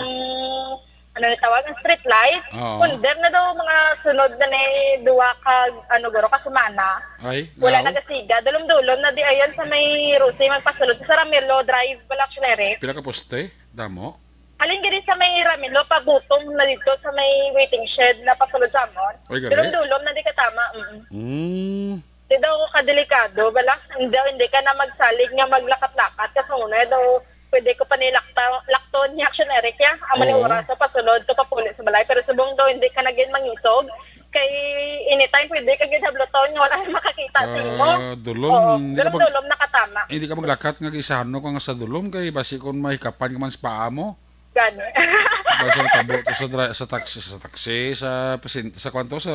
ano na tawag, ang street light. Oo. Under na daw mga sunod na ni duwa ka, ano, guro ka semana. Ay, Wala now? nagasiga. Dulom-dulom na di ayan sa may Rosie magpasulod sa Ramelo Drive, Balak Lere. Pila ka poste? Damo? Halin gid sa may Ramelo, pabutong na dito sa may waiting shed na pasulod sa amon. Oy, gali? Dulom-dulom na di katama. Mm. Mm. Di daw kadelikado, bala, hindi, hindi ka na magsalig nga maglakat-lakat. Kasi una daw, pwede ko pa nilakta-, lakton ni Action Eric ya. Amo ni Oo. oras sa pasulod, to papuli sa balay. Pero subong daw, hindi ka na gid mangisog. Kay anytime, pwede ka gid habluton nga wala na makakita sa imo. Ah, dulom, Oo, hindi ka mag-, dulom-dulom nakatama. hindi ka maglakat nga gisano ka nga sa dulom kay basi kung mahikapan ka man sa paa mo. Gani. Basta natabo to sa dra-, sa taxi, sa taxi, sa pasin-, sa kwanto, sa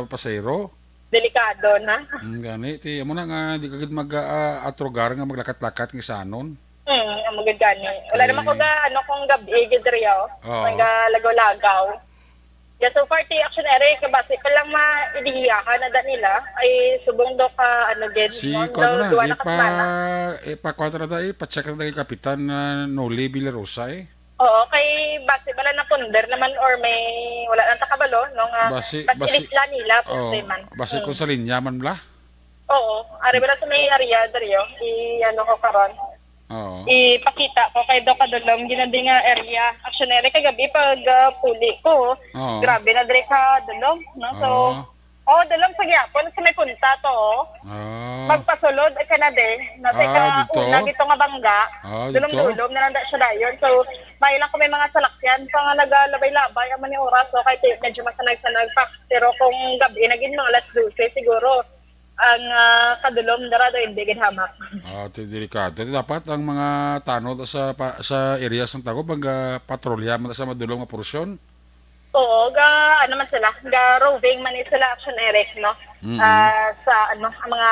pasahero? Delikado na. Mm, gani, ti, amo na nga, di ka gid mag, ah, atrogar nga maglakat-lakat nga isanon. Mm, amo gid gani. Wala Eh. naman ko ga, ano, kung gabi, gid diri, oh. Oo. Ang ga lagaw-lagaw. Yeah, so far, ti Action Eric, basi pa lang ma-ideyahan na da nila, ay subong do ka, ano, gid, Si, no? kwan Do, na, duwa na ipa-, ka semana. ipa-kwan na da, ipa-check na da kay Kapitan, ah, Noli Villarosa, eh. Oo, kay basi bala na punder naman or may wala lang ta kabalo, no, nga Basi, mas basi, inisla nila kung oh, sa man. basi Mm. kung sa linya man bala. Oo, ari bala sa may area diri, oh. I-ano ko karon. Oo. Ipakita ko kay do kadulom ginadi nga area. Actually, kagabi pag, ah, puli ko, Oo. grabe na diri ka dulom, no? So, Oo. Oh, dulom sa gyapon sa may punta to, oh. Ah. Magpasulod ay ka na, de. Na Ah, teka, dito? una dito nga bangga. Ah, dito? Dulom-dulom na lang da siya dayon. So, may lang kung may mga salakyan pa nga nagalabay-labay ang mani oras, so, kay ti-, medyo masanag-sanag pa. Pero kung gabi na gid, mga alas dose, siguro, ang, ah, kadulom dara do, hindi gid hamak. Ah, ti-, delikado. Ti dapat ang mga tanod sa pa-, sa areas ng Taguig, pag, ah, patrolya man sa madulom nga porsyon. Oo, ga, ano man sila, ga roving man ni sila, Action Eric, no? Mm-mm. Ah, sa, ano, ang mga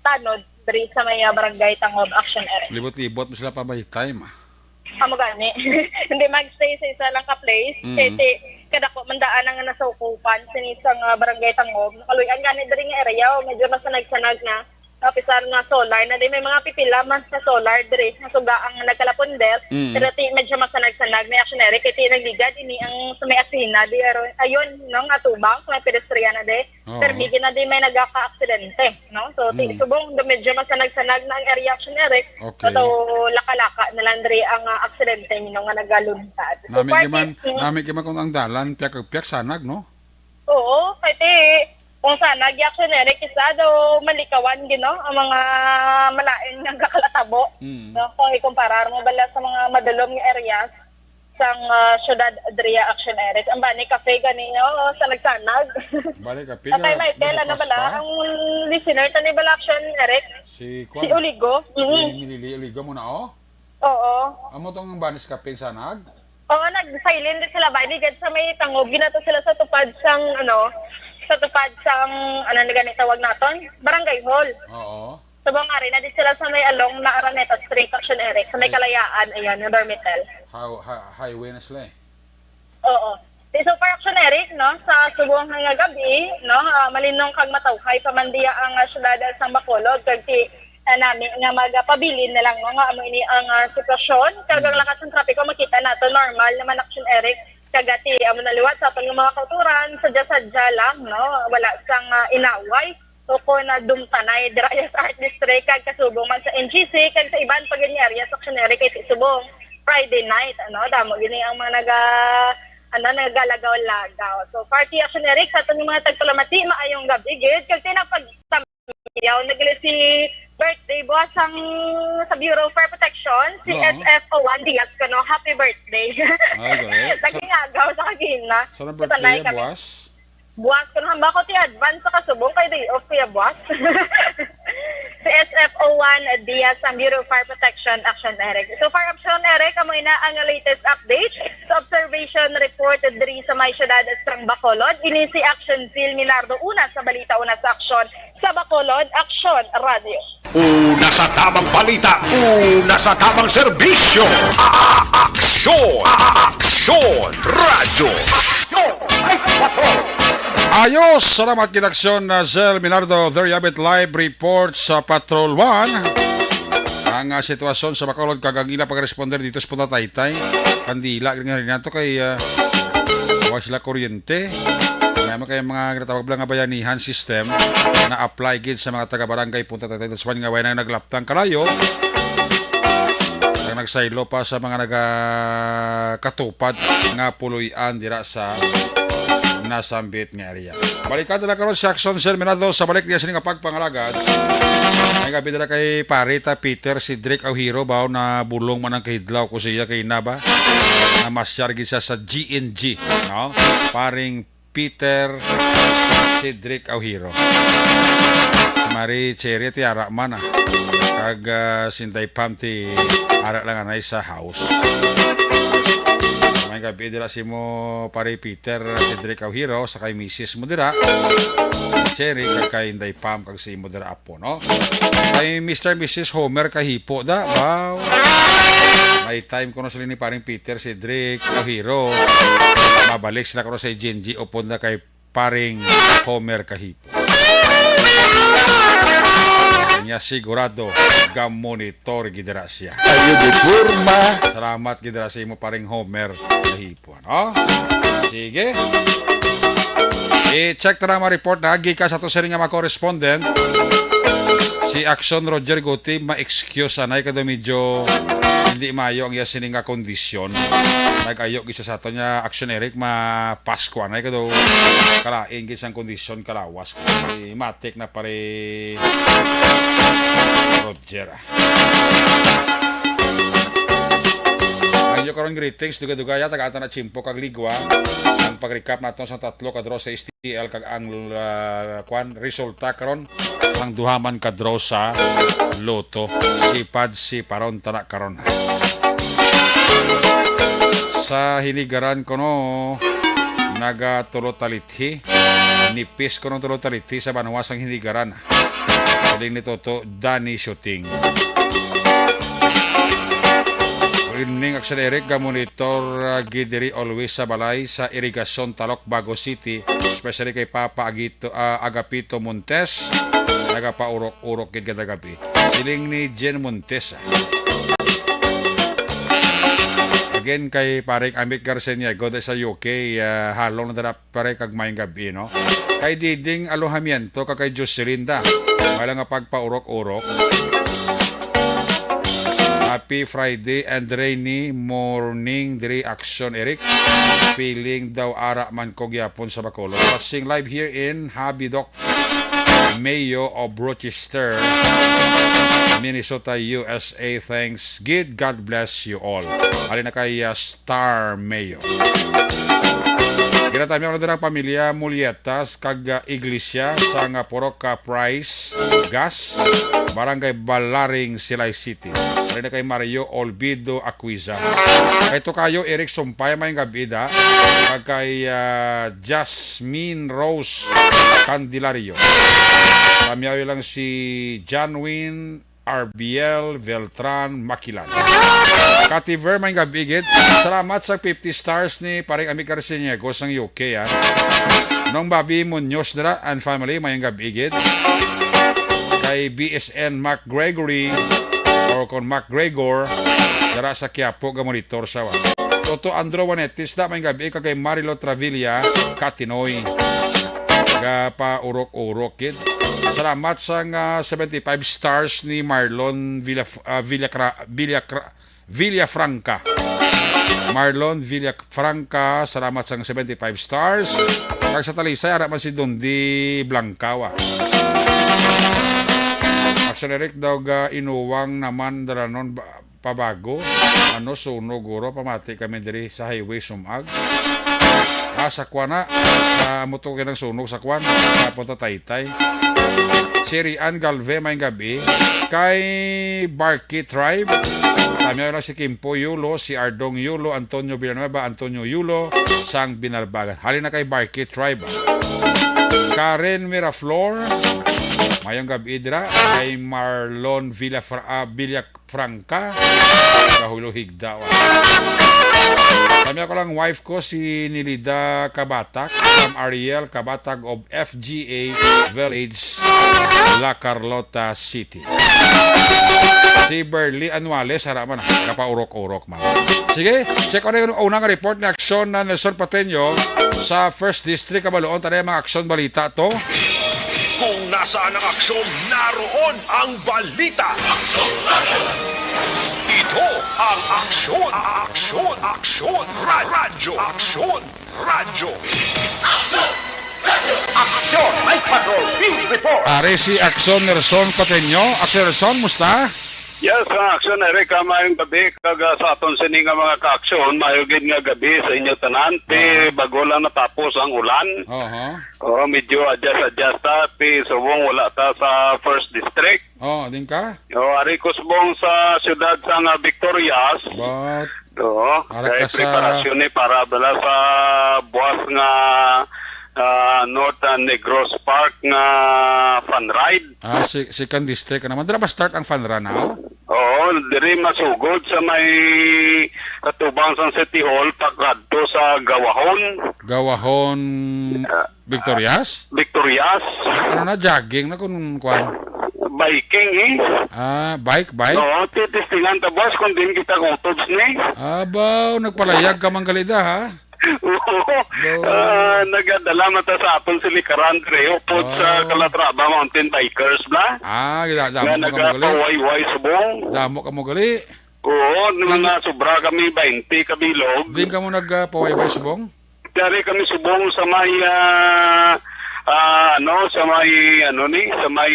tanod diri sa may, ah, Barangay Tangob, Action Eric. Libot-libot mo sila pa by time, ah. Amo gani. Hindi magstay sa isa lang ka place. Mm-mm. Kay ti-, kadako man daan ang nasaukupan sini sa nga Barangay Tangob. Nakaluy-an gani diri nga area, oh, medyo masanag-sanag na. Apisar nga solar na di, may mga pipila man sa solar diri nga suga ang nagkalapunder, Mm. pero ti medyo masanag-sanag, may Action Eric, kay ti nagligad ini ang sa may Asina di, aron, ayun, no, nga tubang sa may pedestrian na di. Oo. Pero di na di may nagaka-aksidente, no? So, ti Mm. subong do medyo masanag-sanag na ang area, Action Eric. Okay. So, laka-laka na lang diri ang, ah, aksidente, you know, nga nagaluntad. So, Nami far kiman, east, mm. nami kiman kung ang dalan, piyak-piyak sanag, no? Oo, kay ti, kung sana, gi-Action Eric, isa daw malikawan, gino, ang mga malain nga nagakalatabo. Mm. No? Kung ikumparar mo bala sa mga madulom nga areas sang, ah, syudad diri, Action Eric. Ang bani, kape gani, oo, sa nagsanag. Bali, kape Atay, nga, Michael, ano nagbukas bala? pa? Ang listener, tani bala, Action Eric? Si Si Kwan. Oligo. Si Mm. Milili Oligo mo na, oh? Oo. Amo tong banis kaping sanag? Oo, nag-silent din sila ba? Di gad sa may Tangob, ginato sila sa tupad sang, ano, sa tupad sang, ano, na gani tawag naton? Barangay Hall. Oo. Subong ari na di sila sa may along na Araneta Street, Action Eric, sa may Ay. Kalayaan, ayan, yung Dormitel. How-, ha-, highway na sila eh. Oo. Ti so far, Action Eric, no, sa subong nga gabi, no, ah, malinong kag matawhay pa man diya ang, ah, syudad sang Bacolod, kag ti, ah, nami nga magapabilin na lang, no, nga amo ini ang, ah, sitwasyon. Kag ang Mm. lakas ng trapiko, makita nato, normal naman, Action Eric, kag ti amo na liwat sa aton nga mga kauturan, sadya-sadya lang, no, wala sang, ah, inaway. Ukon na dumtanay dira sa Art District kag kasubong man sa N G C kag sa iban pa gid nga area sa Action Eric kay subong Friday night, ano, damo gini ang mga naga-, ano, nagalagaw-lagaw. So, far ti Action Eric, sa aton mga tagpalamati, maayong gabi gid kag tinapagtamyaw na gid si birthday boy sang sa Bureau of Fire Protection, si Oo. S F O one Diaz, kano, happy birthday. Ay, correct. Sa Naging agaw sa kagina. Sa Sa birthday, Tanay kami. Buwas? Buwas ko na hamba ko ti advance sa kasubong kay day off kuya buwas. Si S F O one Diaz ang Bureau of Fire Protection Action Eric. So far, Action Eric, amo ina ang latest update sa observation report diri sa may syudad sang Bacolod. Ini si Action Phil Minardo, una sa balita, una sa aksyon sa Bacolod Action Radio. Una sa tamang balita, una sa tamang serbisyo. A-, a-, aksyon, a-, a-, aksyon, radyo. Aksyon, ay, patrol. Ayos, salamat kinaksyon na Zell Minardo, there you have it, live report sa Patrol One. Ang, ah, sitwasyon sa Bacolod kag ang ila pag-responder dito sa Punta Taytay. Kandila, ganyan rin nato kay, ah, sila kuryente. May mga, kay mga ginatawag lang nga bayanihan system na apply gid sa mga taga-barangay Punta Taytay. That's why nga way na naglaptang kalayo. Ang nagsaylo pa sa mga nagakatupad nga puloy-an dira sa nasambit nga area. Balikan na lang karon si Action Sir Minado sa balik niya sini nga pagpangalagad. May gabi dala kay Parita Peter, si Drake Aujiro, bao na bulong man ang kahidlaw ko siya kay Naba. Namasyar gid siya sa G N G, no? Paring Peter, Cedric Aujiro. Si Mari Cherry ti ara man, ah. Kag, ah, si Inday Pam ti ara lang anay sa house. May gabi dira si mo, Pare Peter, Cedric Aujiro, sa kay misis mo dira, Cherry, kag kay Inday Pam, kag si mo dira po, no? Kay Mister Missus Homer Kahipo da, wow. May time ko na sila ni paring Peter, Cedric, Kahiro. Mabalik sila ko sa G N G upon na kay paring Homer Kahipo. Kanya sigurado gamonitor gidira siya. Ayo di forma. Salamat gidira sa imo paring Homer Kahipo. Kuan, oh. Sige. I-check ta na ang mga report na gikan sa ato sini nga mga correspondent. Si Action Roger Guti, ma-excuse anay kay daw medyo hindi maayo ang iya sini nga kondisyon. Nag-ayo gisa sa ato niya, Action Eric, ma-Pasko anay kay daw kalain gid sang kondisyon kalawas. Si Matik na pare Roger. Ang inyo karon greetings, dugay-dugaya, tagaan ta na tiyempo kag ligwa. Ang pag-recap nato sa tatlo ka draw sa S T L kag ang, ah, kwan, resulta karon ang duha man ka draw sa Lotto. Sipad si paron tana karon. Sa hinigaran kuno naga tulo talithi. Nipis kuno tulo talithi sa banwa sang hinigaran. Siling ni Toto, Danny Shooting. Good evening, Action Eric. Gamonitor, ah, gid diri always sa balay sa Irigasyon, Talok, Bago City, especially kay Papa Agito, ah, Agapito Montes. Nagapaurok-urok gid kada gabi. Siling ni Jen Montes, ah. Again, kay Pareng Amit Garceniego, dahil sa U K, ah, halong na dala pare kag maayong gabi, no? Kay Diding Alojamiento kag kay Jocelyn da. Wala nga pagpaurok-urok. Happy Friday and rainy morning diri, Action Eric. Feeling daw ara man ko gyapon sa Bacolod. Watching live here in Habidoc, Mayo of Rochester, Minnesota, U S A. Thanks gid. God bless you all. Halin na kay, uh, Star Mayo. Ginatami ako na ang pamilya Mulyetas kag, uh, iglesia sa nga purok ka Price Gas, Barangay Balaring, Silay City. Halin na kay Mario Olvido Aquiza. Kay Tokayo Eric Sumpay, maayong gabi da. Kag kay, uh, Jasmine Rose Candelario. Pamyawi lang si Janwin Arbiel Beltran Makilan. Kativer, maayong gabi gid. Salamat sa fifty stars ni Pareng Ami Carciniego sang U K, ah. Nong Bobby Munoz dira and family, maayong gabi gid. Kay B S N Mac Gregory or kon Mac Gregor, dira sa Quiapo, gamonitor sa wa. Toto Andro Juanetis da, maayong gabi kag kay Marilo Travilla Katinoy. Gapaurok-urok gid. Salamat sang, ah, seventy-five stars ni Marlon Villa, ah, Villacra-, Villacra-, Villafranca. Marlon Villafranca, salamat sang seventy-five stars. Kag sa Talisay, ara man si Dondi Blancawa. Action Eric daw ga inuwang naman dalanon ba, pabago. Ano, sunog guro, pamati kami diri sa highway sumag. Ah, sa kwan na. Sa motor kay nang sunog sa kwan. Sa Punta Taytay. Si Rian Galve, maayong gabi. Kay Barky Tribe. Kami na si Kimpo Yulo, si Ardong Yulo, Antonio Villanueva, Antonio Yulo, sang Binalbagan. Halin na kay Barky Tribe. Karen Miraflor, maayong gabi dira. Kay Marlon Villafra-, ah, Villa Franca, Kahulo Higda. Kami ako lang wife ko si Nilida Kabatak, from Ariel Kabatak of F G A Village, La Carlota City. Si Berly Anuales, ara man, kapaurok-urok man. Sige, check ko na yung una nga report ni Aksyon na Nelson Pateño sa First District. Kabaloon, tayo mga aksyon balita to. Kung nasaan ang aksyon, naroon ang balita. Ito ang Aksyon, Aksyon, Aksyon, Ra-, Radyo, Aksyon, Radyo. Aksyon! Night Patrol! Field Report! Ari si Aksyon Nelson Pateño. Aksyon Nelson, musta? Yes, ang Aksyon, Eric, ah, maayong gabi. Kag, ah, sa aton sini nga mga ka-aksyon, maayo gid nga gabi sa inyo tanan. Ti, Oo. bago lang natapos ang ulan. Oho. Oh, medyo adjust-adjust ta. Ti, subong wala ta sa First District. Oh, din ka? Oh, ari ko subong sa siyudad sang, ah, Victorias. But Oo, Ara kay ka sa preparasyon ni para bala sa buwas nga, ah, North, ah, Negros Park nga fun ride. Ah, si, second district ka naman. Dira ba start ang fun run now? Oo, diri masugod sa may katubang sang City Hall, pakadto sa Gawahon. Gawahon Ah, Victorias? Victorias. Ano na, jogging na kung kwan? Biking, eh. Ah, bike, bike? Oo, titistingan ta, boss, kung din kita kutob ni. Abaw, nagpalayag ka man gali da, ha? Oo. No. Ah, nagadala man ta sa aton silikaran, Reo, po sa Ah. Calatrava Mountain Bikers, bla? Ah, gila, Nga damo ka mo gali. nagapawayway subong. Damo ka mo gali. Oo, Sige. mga sobra kami, baynte ka bilog. Din ka mo nagpawayway subong? Dari kami subong sa may, ah, ah, ano, sa may, ano ni, sa may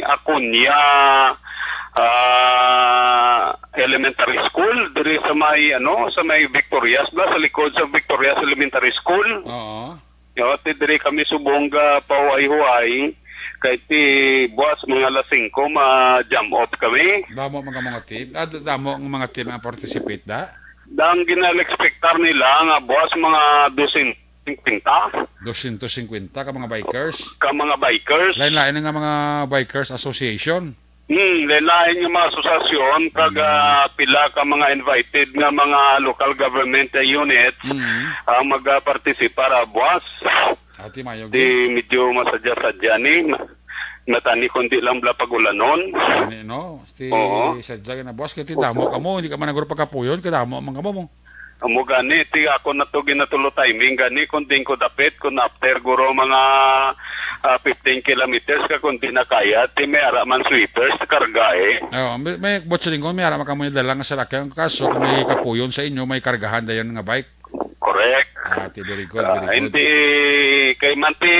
Acuña, ah, Elementary School, diri sa may, ano, sa may Victorias ba, sa likod sa Victorias Elementary School. Oo. Yo, ti diri kami subong ga pahuway-huway, kay ti buwas mga alas singko ma-jam off kami. Damo mga, mga team. Ah, d-, damo ang mga team ang participate da? Dang ginal-expectar nila nga buwas mga dosyentos singkwenta. Dosyentos singkwenta ka mga bikers? Ka mga bikers. Lain-lain nga mga bikers association. Hmm, lain-lain nga mga asosasyon, kag, Hmm. ah, pila ka mga invited nga mga local government units Hmm. ang magapartisipar, ah, buwas. Ati mayo Di gid. medyo masadya-sadya ni. Natani kundi lang bala pag-ulanon. Ani, no? Sti Oo. sadya na, boss, kay ti Opo. damo ka mo, hindi ka man naguro pagkapuyon, kay damo man ka mo. Amo gani, ti ako na to ginatulo timing gani, kung din ko dapit, kung after guro mga, ah, fifteen kilometers ka, kung di na kaya, ti may ara man sweepers, karga eh. Oo, may, may, bot sa linggo, may ara man ka mo yung dalang sa lakyan. Kaso, kung may kapuyon sa inyo, may kargahan dayon nga bike. Correct. Ah, ti, very good, Ah, very good. hindi, kay man ti,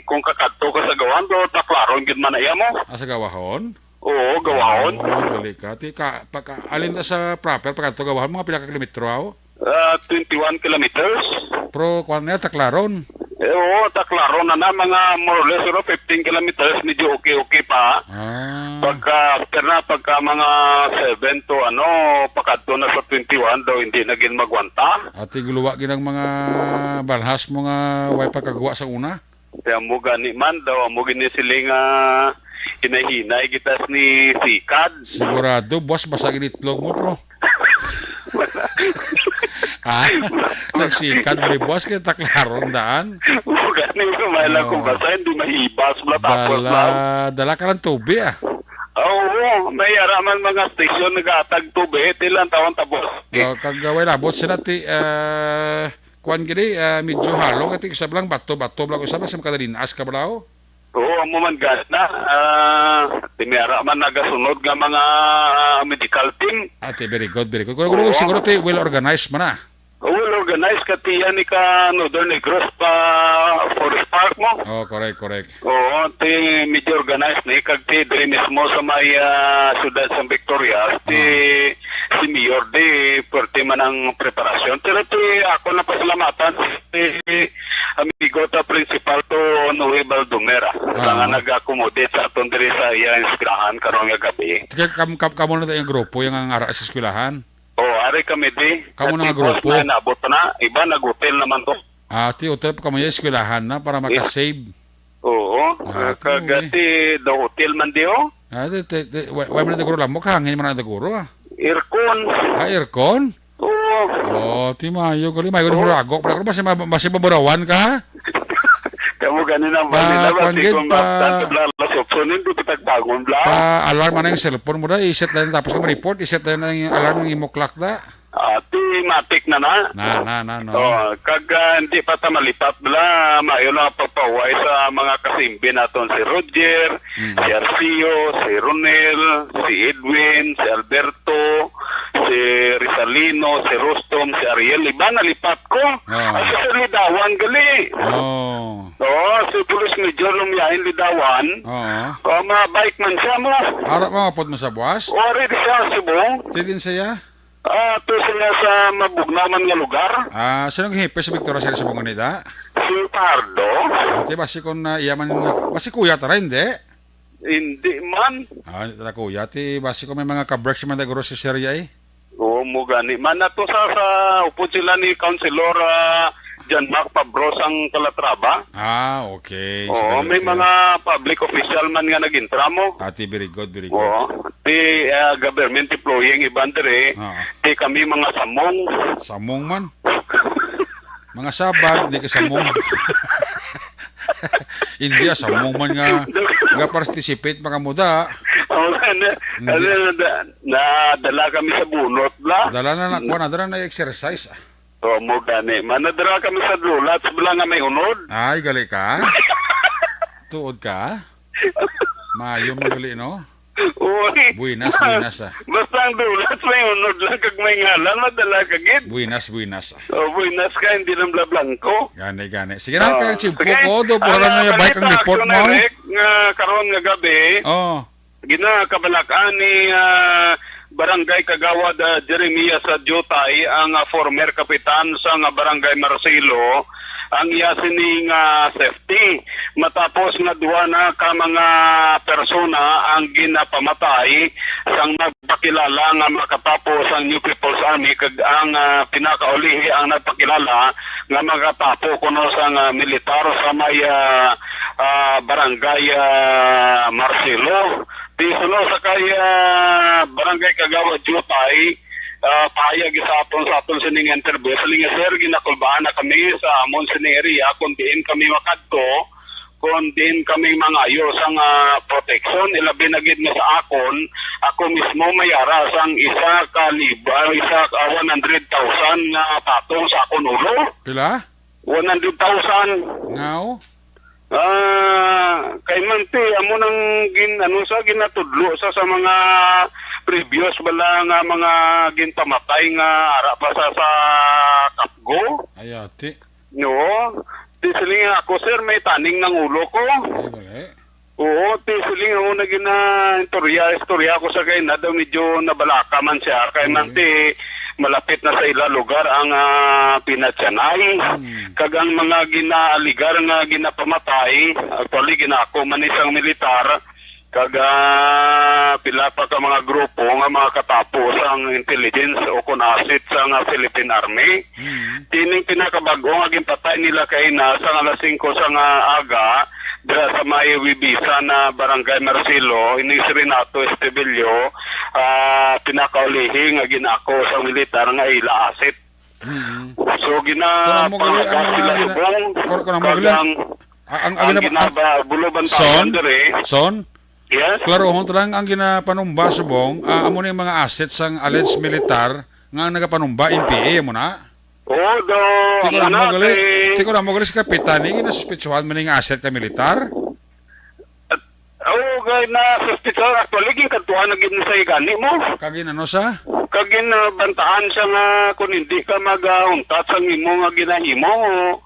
kung kakadto ka sa gawan, do, taklaron gid man na iya mo. Ah, sa gawahon? Oo, gawahon. Oh, gali ka. Ti ka, pagka, alin ka sa proper, pagkadto gawahon, mga pila ka kilometro, aw? Ah, twenty-one kilometers. Pero, kuwan niya, taklaron. Eh, oo, taklaron na na, mga more or less, pero fifteen kilometers, medyo okay-okay pa. Ah. Pagka, after na, pagka mga seven to, ano, pakadto na sa twenty-one, daw hindi na gid magwanta. Ati guluwa gid ang mga balhas mo nga way pagkagwa sa una? Kaya mo gani man daw, amo gini sila nga hinahinay gitas ni Sikad. Sigurado, boss, basa gid itlog mo, bro. Ah, sa Sikad mo ni boss, kaya taklaro ang daan. Mo gani, may lang Oo. kung basa, hindi mahibas, bla, tapos Dala, lang. dala ka ng tubi, ah. Oo, may ara man mga station nag-aatag tubi, tilang taon tapos. Oh, kag, uh, wala, boss, sila ti, ah, kuwan gini, ah, medyo halong, ati isab lang, bato-bato lang, isab lang, sa makadalinas ka bala, oh. Oo, amo man gana. Ah, ti may ara man nagasunod nga mga, ah, medical team. Ah, ti, very good, very good. Kung, kung Oo. siguro ti well organized man na. Well organized ka tiyan ni ka Northern Negros pa Forest Park mo. Oh, correct, correct. Oo, ti medyo organized ni kag ti diri mismo sa may, ah, siyudad sa Victoria, ti Ah. si Mayor di perti man ang preparasyon. Pero ti ako na pasalamatan si amigo ta principal to Noe Baldomera Ah. nga nag-accommodate sa aton diri sa iya eskwelahan karon nga gabi. Kaya kam, kam, kamo na tayong grupo yung ang ara sa eskwelahan? Oh, ari kami di. Kamo na nga At grupo? Na inabot na. Iba nag-hotel naman to. Ah, ti hotel pa kamo yung eskwelahan na para Eh. makasave. Oo. Ah, Kag ti, eh. ti daw hotel man di, oh. Ah, ti, ti, ti, wa, wa man na siguro lamok, hangin man na siguro, ah. Aircon. Ah, aircon? Oo. Oh, ti mayo, gali, mayo, Oo. siguro agok. Pero basi ma-, basi maburawan ka, ha? Kamo gani nang Pa, balila ba? Kuwan Sige, gid, kung pa, basta bla, alas otso, hindi kita bangon bla. Pa-alarm na yung cellphone mo da, i-set na yun. Tapos kung report, i-set na yun ang alarm ng imo clock da. Ah, ti matik na na. Na, na, na, no. Oh, kag, ah, hindi pa ta malipat bla, maayo lang pagpahuway sa mga kasimbi naton si Roger, Mm. si Arcio, si Ronel, si Edwin, si Alberto, si Rizalino, si Rostom, si Ariel. Iba nalipat ko. Ah. At si Sir Lidawan gali. Oh. Oo, si Police Major Lumiain Lidawan. Oo. Oh, mga bike man siya mo. Ara, mga pod mo sa buwas? O, ari di siya, Subong. Ti din siya? Ah, to siya sa mabugnaw man nga lugar. Ah, sino ang hepe sa Victoria sa Subong nida? Si Pardo. Ate, basi kung, ah, iya man, basi kuya ta ra, hindi? Hindi man. Ah, hindi ta kuya. Ti, basi kung may mga kabrek siya man da guro si Sir Yay? Oo, mo gani. Man ato sa, sa upod sila ni Councilor, ah, John Mark Pabros ang Calatrava. Ah, okay. Oo, Sila may Calatrava. Mga public official man nga nag-intra mo. Ati, very good, very good. Oo. Ti, ah, government employee ang iban diri. Oo. Ti kami mga samong. Samong man. Mga Sabad, hindi ka samong. Hindi, ah, samong man nga, nga participate, mga muda. Oo, na, Hindi. Ano, na, nadala kami sa bunot, bla. Dala na na, kuha na, dala na exercise. Oo, mo gani. Manadala kami sa Blue Lots, bla, nga may unod. Ay, gali ka? Tuod ka? Mayo man gali, no? Uy. Buenas, buenas, ah. Basta ang Blue Lots, may unod lang, kag may ngalan, madala ka gid. Buenas, buenas, ah. Oh, buenas ka, hindi lang bla blanco. Gani, gani. Sige na, Oh, kaya chimpo sige. ko, do, para Ah, lang na yung bike ang balita, report Action mo. Direct, nga karon nga gabi, Oh. ginakabalak-an ni, ah, Barangay Kagawad, ah, Jeremias Jutay, ang, ah, former kapitan sa nga Barangay Marcelo, ang iya sining, ah, safety. Matapos nga duha na ka mga persona ang ginapamatay sang nagpakilala nga makatapo sang New People's Army kag ang, ah, pinakaulihi ang nagpakilala nga makatapo kuno sang, ah, militar sa may, ah, ah, Barangay, ah, Marcelo. Ti suno sa kay, ah, Barangay Kagawad Jutay, ah, pahayag sa aton, sa aton sining interview. Siling niya, "Sir, ginakulbaan na kami sa amon sining area kung diin kami makadto, kung diin kami mangayo sang, ah, proteksyon, ilabi na gid nga sa akon, ako mismo may ara sang isa ka lib-, ah, isa ka one hundred thousand nga patong sa akon ulo." Pila? One hundred thousand. Ngaw? Ah, kay man ti, amo nang gin-, ano sa, ginatudlo sa, sa mga previous bala nga mga ginpamatay nga ara pa sa, sa Kapgo. Ay, ati. No. Ti siling ako, "Sir, may taning nang ulo ko." Ay, gali. Oo, ti siling ako na gina-, istorya, istorya ko sa kay na daw medyo nabalaka man siya. Kay man Mm. ti malapit na sa ila lugar ang, ah, pinatyanay. Hmm. Kag ang mga ginaaligar nga ginapamatay, actually, ginako man isang militar, kag, ah, pila pa ka mga grupo nga mga katapo sang intelligence o kon asset sang, ah, Philippine Army. Hmm. Tining pinakabag-o nga ginpatay nila kay na sa alas singko sa nga aga, dira sa may Wibisa na Barangay Marcelo, ining si Renato Estebillo, ah, pinakaulihi nga ginako sa militar nga ila asset. Mm. So, Kung amo gali ang ginapangagas mga sila gina-, subong, kung, kung amo kag gali ang, ang, ang, ang ang gina-, ginababulo bantayan Son? Diri. Son? Yes? Klarohon ta lang ang ginapanumba subong, ah, amo na yung mga assets sang alleged militar nga nagapanumba, N P A, amo na? Oo, do, Ti ko amo na na, mo gali, kay ti ko na mo gali si Kapitan, eh, ginasuspitsuhan man yung asset ka militar? At, oo, kay na suspicious. Actually, ginkadtuan na gid sa gani mo. Kagin ano sa? Kagin, ah, bantaan siya nga kung hindi ka mag, ah, untat sa imo nga ginahimo, o,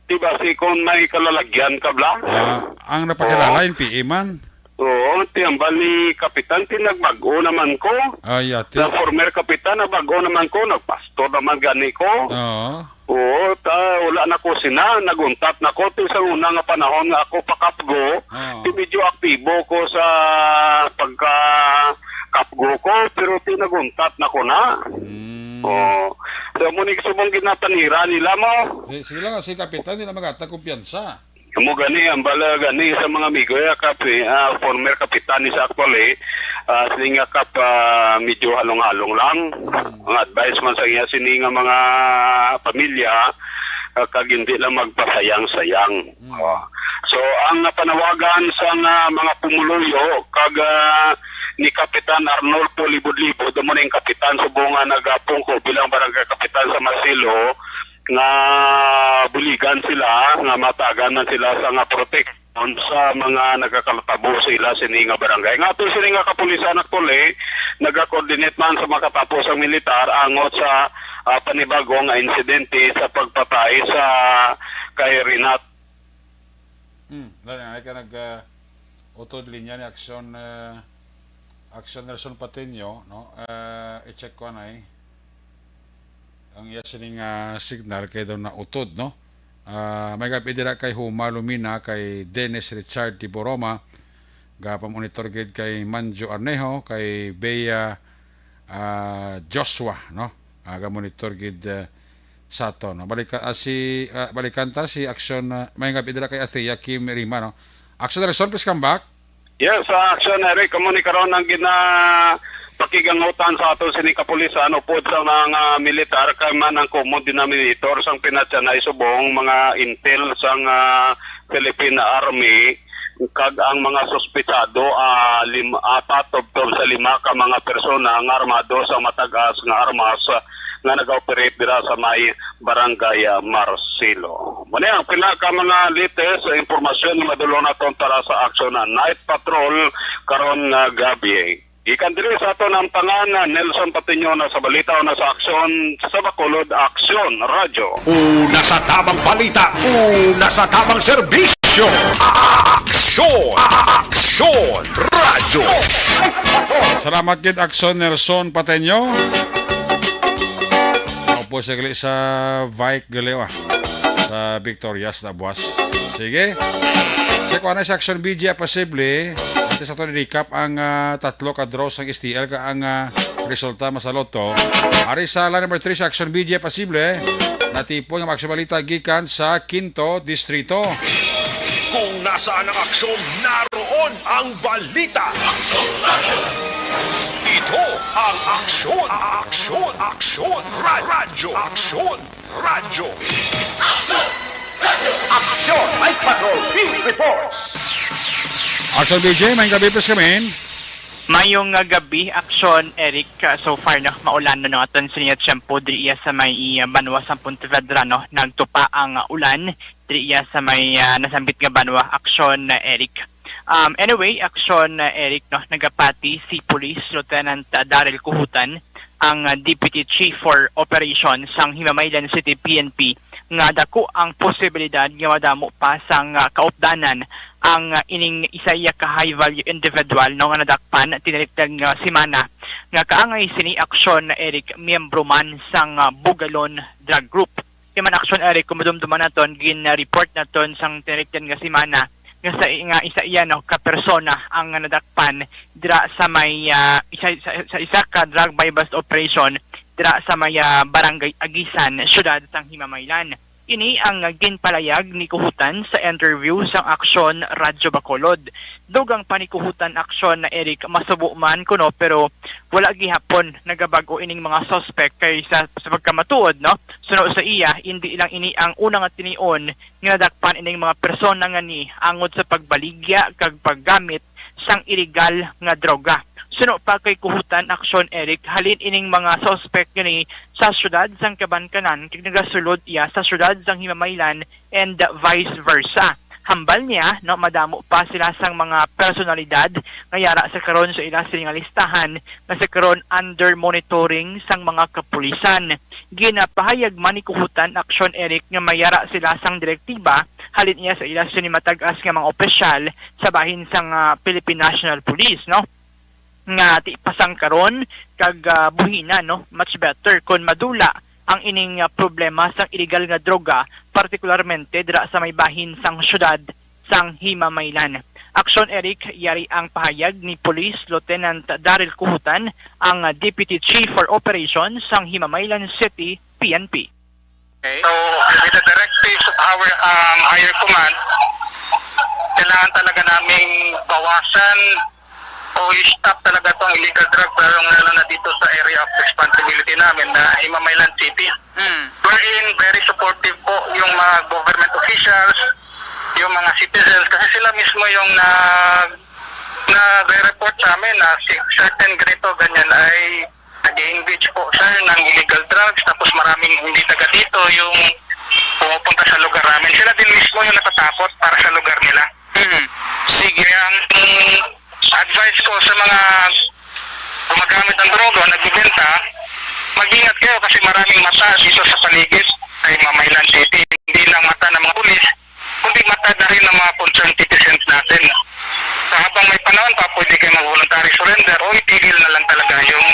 di ba, si kung may kalalagyan ka, bla? Ah, ang napakilala, Oo. N P A man. Oo, ti ang bali, kapitan, ti nagbag-o naman ko. Ay, ate. Sa former kapitan, nagbag-o naman ko, nagpastor naman gani ko. Oo. Oo, ta, wala na ko sina, naguntat na ko. Ti sa una nga panahon nga ako pa-Kapgo, Oo. ti medyo aktibo ko sa pagka-Kapgo ko, pero ti naguntat na ko na. Mm. Oo. So, mo ni subong ginatanira nila mo. Eh, sige lang, si Kapitan, di na magata kumpiyansa. Amo gani, ang bala gani sa mga amigo, ya, kapi-, ah, former kapitan ni sa actually, ah, sini nga kap, ah, medyo halong-halong lang. Mm. Ang advice man sa iya sini nga mga pamilya, ah, kag hindi lang magpasayang-sayang. Mm. Oh. So, ang panawagan sang mga pumuluyo kag, ah, ni Kapitan Arnolfo Libod-Libod, amo ning kapitan subong nga nagapungko bilang barangay kapitan sa Marcelo, nga buligan sila, nga matagan man sila sa nga proteksyon sa mga nagakalatabo sa ila sini nga barangay. Nga ato sini nga kapulisan actually, nagakoordinate man sa makatapo sang militar angot sa, ah, panibago nga insidente sa pagpatay sa kay Renat Hmm, dali na ka nag, ah, utod linya ni Aksyon, ah, Aksyon Nelson Patino, no? Ah, i-check ko anay ang iya sining, ah, signal kay daw na utod, no? Ah, may gabi dira kay Huma Lumina, kay Dennis Richard Tiboroma, ga pamonitor gid kay Manjo Arnejo, kay Bea, ah, Joshua, no? Ah, ga monitor gid, ah, sa ato, no? Balika-, ah, si, ah, balikan ta si Aksyon, ah, may nga dira kay Athea Kim Rima, no? Aksyon Nelson, please come back. Yes, ah, Aksyon Eric, kamo ni karon ang gina pakigangutan sa ato sini kapulisan upod sa mga militar kay man ang common denominator sang pinatyanay subong mga intel sang, ah, Philippine Army kag ang mga suspetsado, ah, lim-, apat tubtob sa lima ka mga persona nga armado sa matag-as nga armas, ah, nga nag-operate dira sa may Barangay, ah, Marcelo. Muna ang pila ka mga latest impormasyon nga madulong naton para sa aksyon na night patrol karon nga gabi. Gikan diri sa aton ang pangan na Nelson Patiño na sa balita o na sa aksyon sa Bacolod Aksyon Radyo. Una sa tamang balita, una sa tamang serbisyo. Aksyon, Aksyon Radyo. Salamat gid, Aksyon Nelson Pateño. Opo, sagli sa Vike Galewa sa Victorias na buwas. Sige. Sa kuha na sa Aksyon B G Apasible, ito sa ato ni recap ang, ah, tatlo ka draws sang S T L ka ang, ah, resulta masalot to. Ari sa line number three sa Aksyon B G Apasible, natipon ang mga balita gikan sa Quinto Distrito. Kung nasaan ang aksyon, naroon ang balita. Ito ang Aksyon, Aksyon, Aksyon, Ra-, Radyo, Aksyon, Radyo. Aksyon! Night Patrol Field Reports. Aksyon B J, may gabi, please come in. Mayong, ah, gabi, Aksyon Eric. Ah, so far, no, maulan na no aton sa niya tiyempo diri iya sa may, ah, banwa sa Pontevedra, no. Nagtupa ang, ah, ulan diri iya sa may, ah, nasambit nga banwa, Aksyon, ah, Eric. Um, anyway, Aksyon, ah, Eric, no, nagapati si Police Lieutenant, ah, Daryl Kuhutan, ang, ah, Deputy Chief for Operations sang Himamaylan City P N P, nga dako ang posibilidad nga madamo pa sang, ah, kaupdanan ang, ah, ining isa iya ka high value individual, no, nga nadakpan tinilikdan nga semana, nga kaangay sini, Aksyon Eric, miyembro man sang, ah, Bugalon Drug Group. Kay man, Aksyon Eric, kung madumduman naton, gin-report naton sang tinilikdan nga semana nga sa, nga isa iya, no, ka persona ang nadakpan dira sa may, ah, isa, sa, sa isa ka drug buy-bust operation dira sa may, ah, Barangay Aguisan, siyudad sang Himamaylan. Ini ang ginpalayag ni Kuhutan sa interview sang Aksyon Radyo Bacolod. Dugang pa ni Kuhutan, Aksyon Eric, masubo man kuno, pero wala gihapon nagabag-o ining mga suspect kay sa, sa pagkamatuod, no? Suno sa iya, indi lang ini ang una nga tinion nga nadakpan ining mga persona nga ni angod sa pagbaligya kag paggamit sang iligal nga droga. Suno pa kay Kuhutan, Aksyon Eric, halin ining mga suspect nga ni sa siyudad sang Kabankanan kag nagasulod iya sa siyudad sang Himamaylan and vice versa. Hambal niya, no, madamo pa sila sang mga personalidad nga yara sa karon sa ila sini nga listahan nga sa karon under monitoring sang mga kapulisan. Ginapahayag man ni Kuhutan, Aksyon Eric, nga may yara sila sang direktiba halin iya sa ila sini matag-as nga mga opisyal sa bahin sang, ah, Philippine National Police, no? Nga ti pa sang karon kag, ah, buhina, no, much better kon madula ang ining, ah, problema sang iligal nga droga, partikularmente dira sa may bahin sang siyudad sang Himamaylan. Aksyon Eric, yari ang pahayag ni Police Lieutenant Daryl Kuhutan, ang, ah, Deputy Chief for Operations sang Himamaylan City P N P. Okay. So, with the directives of our, um, higher command, kailangan talaga naming bawasan o i-stop talaga tong illegal drugs, lalong-lalo na dito sa area of responsibility namin na Himamaylan City. Mm. Wherein, very supportive po yung mga government officials, yung mga citizens, kasi sila mismo yung nag-, nagre-report sa amin na si certain ganito, ganyan, ay nag-engage po, sir, ng illegal drugs, tapos maraming hindi taga dito yung pumupunta sa lugar namin. Sila din mismo yung natatakot para sa lugar nila. Mhm. Sige. Kaya ang advice ko sa mga gumagamit ng droga, nagbibenta, mag-ingat kayo kasi maraming mata dito sa paligid sa Himamaylan City. Hindi lang mata ng mga pulis, kundi mata na rin ng mga concerned citizens natin. So, habang may panahon pa, pwede kayo mag-voluntary surrender o itigil na lang talaga yung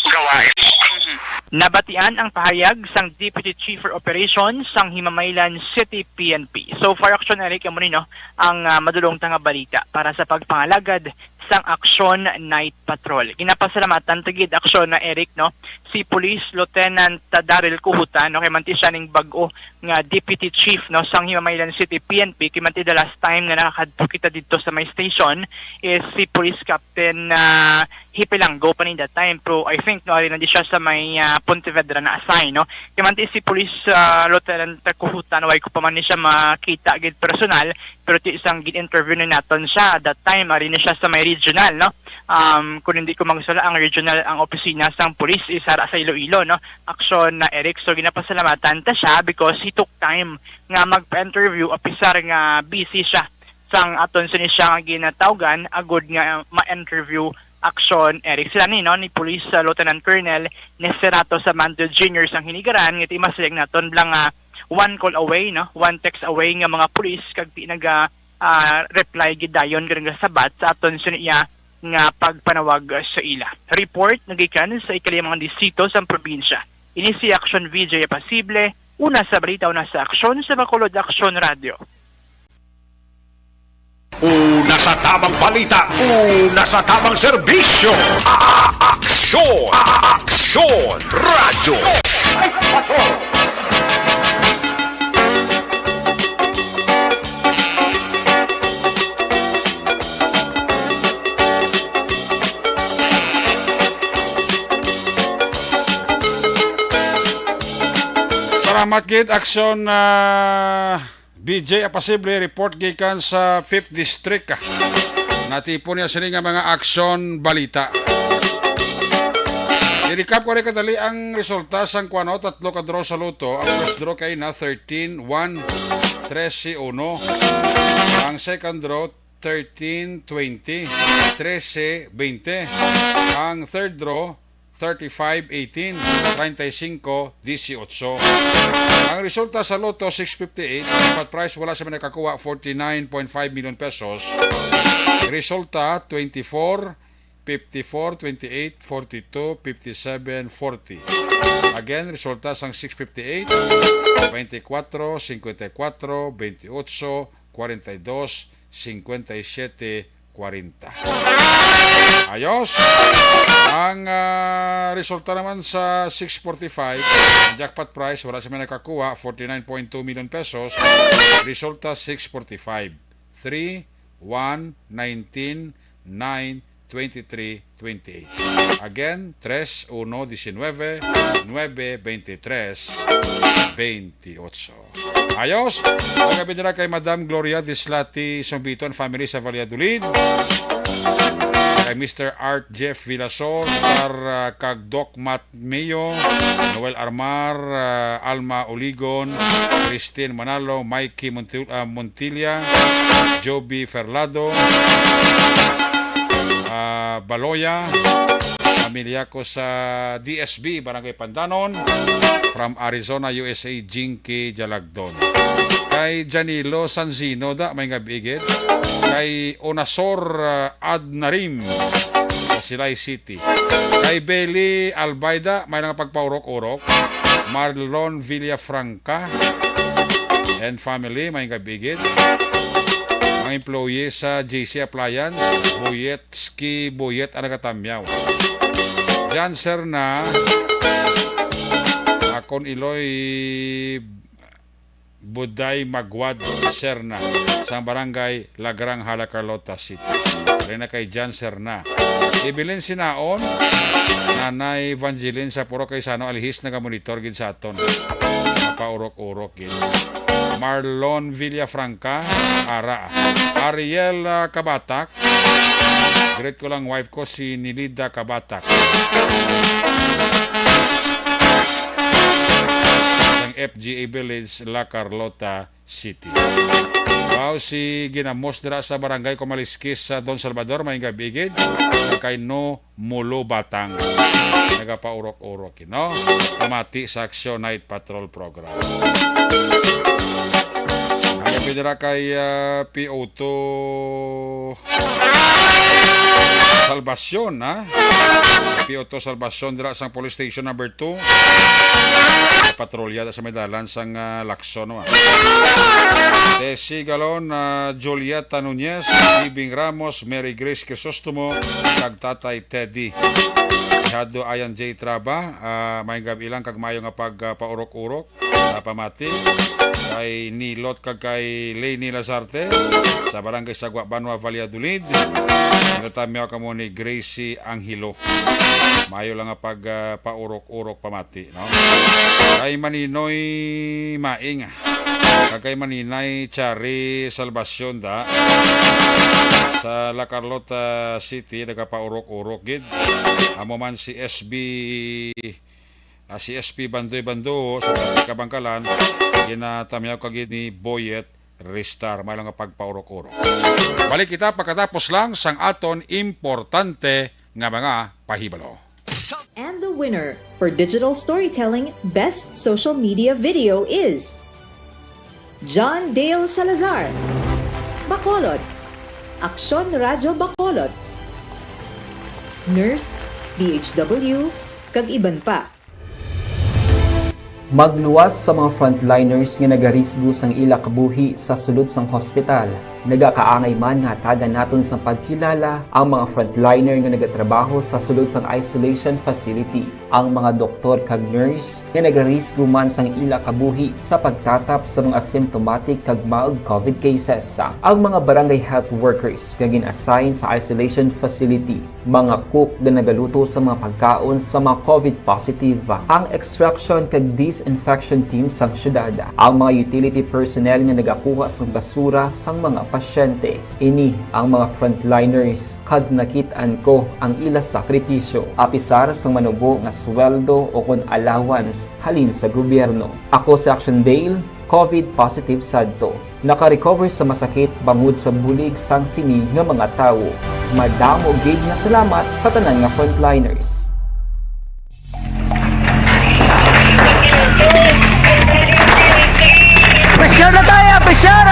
gawain. Mhm. Nabatian ang pahayag sang Deputy Chief for Operations sang Himamaylan City P N P. So far, Action Eric, amo ni, no, ang, ah, madulong ta nga balita para sa pagpangalagad sang Action Night Patrol. Ginapasalamatan ta gid, Action na Eric, no, si Police Lieutenant Daryl Kuhuta, no, kay manti siya ning bag-o nga Deputy Chief, no, sang Himamaylan City P N P. Kay manti the last time nga nakakadto kita didto sa may station is si Police Captain, ah, Hipilanggo pa ni that time. Pero I think, no, ari na di siya sa may, ah, Pontevedra na-assign, no. Kay manti si Police, ah, Lieutenant Kuhuta, no, way ko pa man ni siya makita gid personal, pero ti sang gin-interview ni naton siya that time, ari na siya sa may regional, no. Um, kung hindi ko magsala, ang regional, ang opisina sang police is ara sa Iloilo, no. Action na Eric. So, ginapasalamatan ta siya because he took time nga magpa-interview, apisar nga busy siya sang aton sini siya nga ginatawgan, agud nga ma-interview, Action Eric. Sila ni, no, ni Police, uh, Lieutenant Colonel Neserato Samanto Junior sang Hinigaran, nga ti masiling naton lang, ah, one call away, no, one text away nga mga pulis, kag ti naga, ah, reply gid dayon kag nagasabat sa aton sini iya nga pagpanawag sa ila. Report nagikan sa ikalimang distrito sang probinsya. Ini si Action V J Pasible, una sa balita, una sa aksyon sa Bacolod Action Radio. Una sa tamang balita, una sa tamang serbisyo. A-, aksyon, a-, aksyon, radyo. Salamat gid, Aksyon, ah, B J Apasible, report gikan sa Fifth District. Natipon niya sini nga mga aksyon balita. I-recap ko rin kadali ang resulta sang kuwano, tatlo ka draw sa Lotto. Ang first draw kay na thirteen one, trese uno. Ang second draw, thirteen twenty, trese twenty. Ang third draw, thirty-five eighteen, treinta y cinco dieciocho. Ang resulta sa Lotto six fifty-eight, jackpot prize, wala sa may nakakuha, forty-nine point five million pesos. Resulta, twenty-four, fifty-four, twenty-eight, forty-two, fifty-seven, forty. Again, resulta sang six fifty-eight, twenty-four, cincuenta y cuatro, veintiocho, cuarenta y dos, cincuenta y siete, cuarenta. Ayos. Ang, ah, resulta naman sa six forty-five, ang jackpot prize, wala sa may nakakuha, forty-nine point two million pesos. Resulta, six forty-five, three, one, nineteen, nine, twenty-three, twenty-eight. Again, tres, uno, diecinueve, nueve, veintitrés, veintiocho. Ayos! Magabi nila kay Madam Gloria Dislati Sumbiton family sa Valladolid. Kay Mister Art Jeff Vilasor, kar, ah, kag Doc Matt Mio, Noel Armar, ah, Alma Oligon, Christine Manalo, Mikey Montil-, ah, Montilla, Joby Ferlado, ah, Baloya, pamilya ko sa D S B, Barangay Pandanon, from Arizona, U S A, Jinky Jalagdon. Kay Janilo Sanzino, da, may nga bigit. Kay Onasor, ah, Adnarim, sa Silay City. Kay Belly Albayda, may nga pagpaurok-urok. Marlon Villafranca and family, may nga bigit. Ang employee sa J C Appliance, Boyetski Boyet ang nagatamyaw. Jan Serna, akon iloy Buday Magwad Serna, sang Barangay Lagrang, Hala, Carlota City. Diri na kay Jan Serna. Evelyn Sinaon, Nanay Evangeline sa Purok kay Sano Alihis, nagamonitor gid sa aton. Paurok-urok gid. Marlon Villafranca, ara. Ariel, ah, Kabatak. Greet ko lang wife ko, si Nilida Kabatak. Ang F G A Village, La Carlota City. Wow, si Ginamos dira sa Barangay Kumaliskis sa Don Salvador, may gabigid. Kay No Mulo Batang. Nagapaurok-urok, no? Pamati sa Action Night Patrol Program. Ang dira kay, ah, P O two Salvacion, ha? P O two Salvacion dira sang Police Station number two. Patrolya sa may dalan sang, ah, Lacson, no? Tessie Galon, ah, Julieta Nunez, Bibing Ramos, Mary Grace Crisostomo, kag Tatay Teddy. Hado Ayan J Traba, ah, may gab-i lang kag maayo nga pag, ah, paurok-urok. Ah, pamati kay Nilot kag kay Leni Lazarte sa Barangay Sagwa, Banwa, Valladolid. Ginatamyaw kamo ni Gracie Angelo. Maayo lang nga pag, ah, paurok-urok pamati, no? Kay Maninoy Maing, kag kay Maninay Chari Salvacion da sa La Carlota City, nagapaurok-urok gid. Amo man si S B Ah, si S P Bandoy Bando sa Kabangkalan, ginatamyaw kag ni Boyet Ristar. May lang nga pagpaurok-urok. Balik kita pagkatapos lang sang aton importante nga mga pahibalo. And the winner for digital storytelling best social media video is John Dale Salazar, Bacolod, Aksyon Radyo Bacolod, Nurse, D H W, kag iban pa. Magluwas sa mga frontliners nga nagarisgo sang ila kabuhi sa sulod sang hospital, nagakaangay man nga hatagan naton sang pagkilala ang mga frontliner nga nagatrabaho sa sulod sang isolation facility, ang mga doktor kag nurse nga nagarisgo man sang ila kabuhi sa pagtatap sa mga symptomatic kag mild COVID cases, ang mga barangay health workers nga gin-assign sa isolation facility, mga cook nga nagaluto sa mga pagkaon sa mga COVID positive, ang extraction kag disinfection team sang syudad, ang mga utility personnel nga nagakuha sang basura sang mga pasyente. Ini ang mga frontliners kag nakit-an ko ang ila sakripisyo, apisar sang manubo nga sweldo o kon allowance halin sa gobyerno. Ako si Action Dale, COVID positive sadto. Naka-recover sa masakit bangod sa bulig sang sini nga mga tawo. Madamo gid nga salamat sa tanan nga frontliners. Pressure na tayo! Pressure!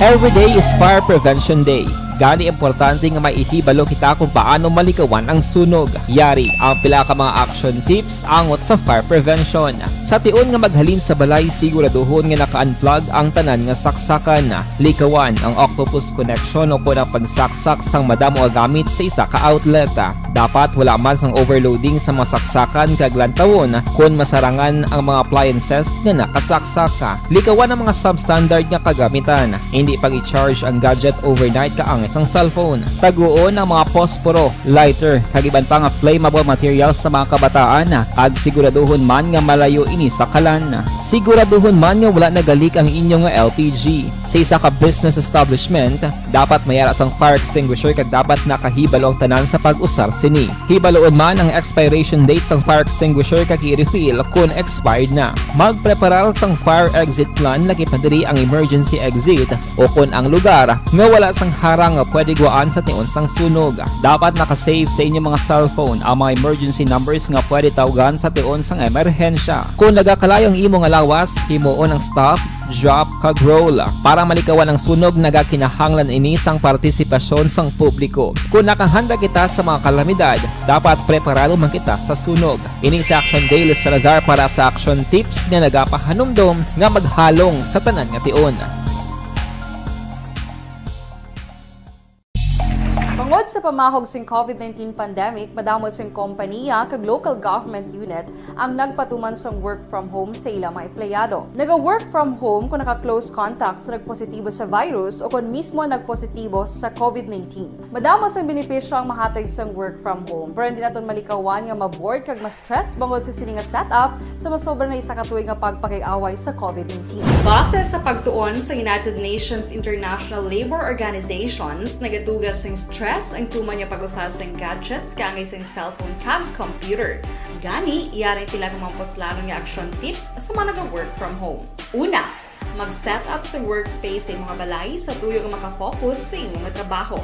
Every day is Fire Prevention Day. Gani importante nga may ihibalo kita kung paano malikawan ang sunog. Yari ang pila ka mga action tips angot sa fire prevention. Sa tion nga maghalin sa balay, siguraduhon nga naka-unplug ang tanan nga saksakan. Likawan ang octopus connection o kon ang pagsaksak sang madamo nga gamit sa isa ka outlet. Dapat wala man sang overloading sa mga saksakan kag lantawon kon masarangan ang mga appliances nga nakasaksak. Likawan ang mga substandard nga kagamitan. Indi pag-i-charge ang gadget overnight kaangay sang cellphone. Taguon ang mga posporo, lighter, kag iban pa nga flammable materials sa mga kabataan, kag siguraduhon man nga malayo ini sa kalan. Siguraduhon man nga wala nagalik ang inyo nga L P G. Sa isa ka business establishment, dapat may ara sang fire extinguisher kag dapat nakahibalo ang tanan sa pag-usar sini. Hibaloon man ang expiration date sang fire extinguisher kag i-refill kon expired na. Magpreparar sang fire exit plan, lakip na diri ang emergency exit o kon ang lugar nga wala sang harang nga pwede gwaan sa tion sang sunog. Dapat naka-save sa inyo mga cellphone ang mga emergency numbers nga pwede tawgan sa tion sang emerhensya. Kon nagakalayo ang imo nga lawas, himuon ang stop, drop, kag roll. Para malikawan ang sunog, nagakinahanglan ini sang partisipasyon sang publiko. Kon nakahanda kita sa mga kalamidad, dapat preparado man kita sa sunog. Ini si Action Dale Salazar para sa Action Tips nga nagapahanumdom nga maghalong sa tanan nga tion. Tungod sa pamahog sing COVID nineteen pandemic, madamo sing kompaniya kag local government unit ang nagpatuman sang work from home sa ila mga empleyado. Naga-work from home kung naka-close contact sa nagpositibo sa virus o kon mismo nagpositibo sa COVID nineteen. Madamo sang benepisyo ang mahatag sang work from home, pero hindi naton malikawan nga ma-bored kag ma-stress bangod sa sini nga setup sa masobra na isa ka tuig nga pagpakig-away sa COVID nineteen. Base sa pagtuon sa United Nations International Labour Organizations, nagatuga sing stress ang tuman nga pag-usa sing gadgets kaangay sing cellphone kag computer. Gani, yari pila ka mga puslanon nga action tips sa mga naga-work from home. Una, mag-set up sa workspace sa imong balay sa tuyo nga makafocus sa imong trabaho.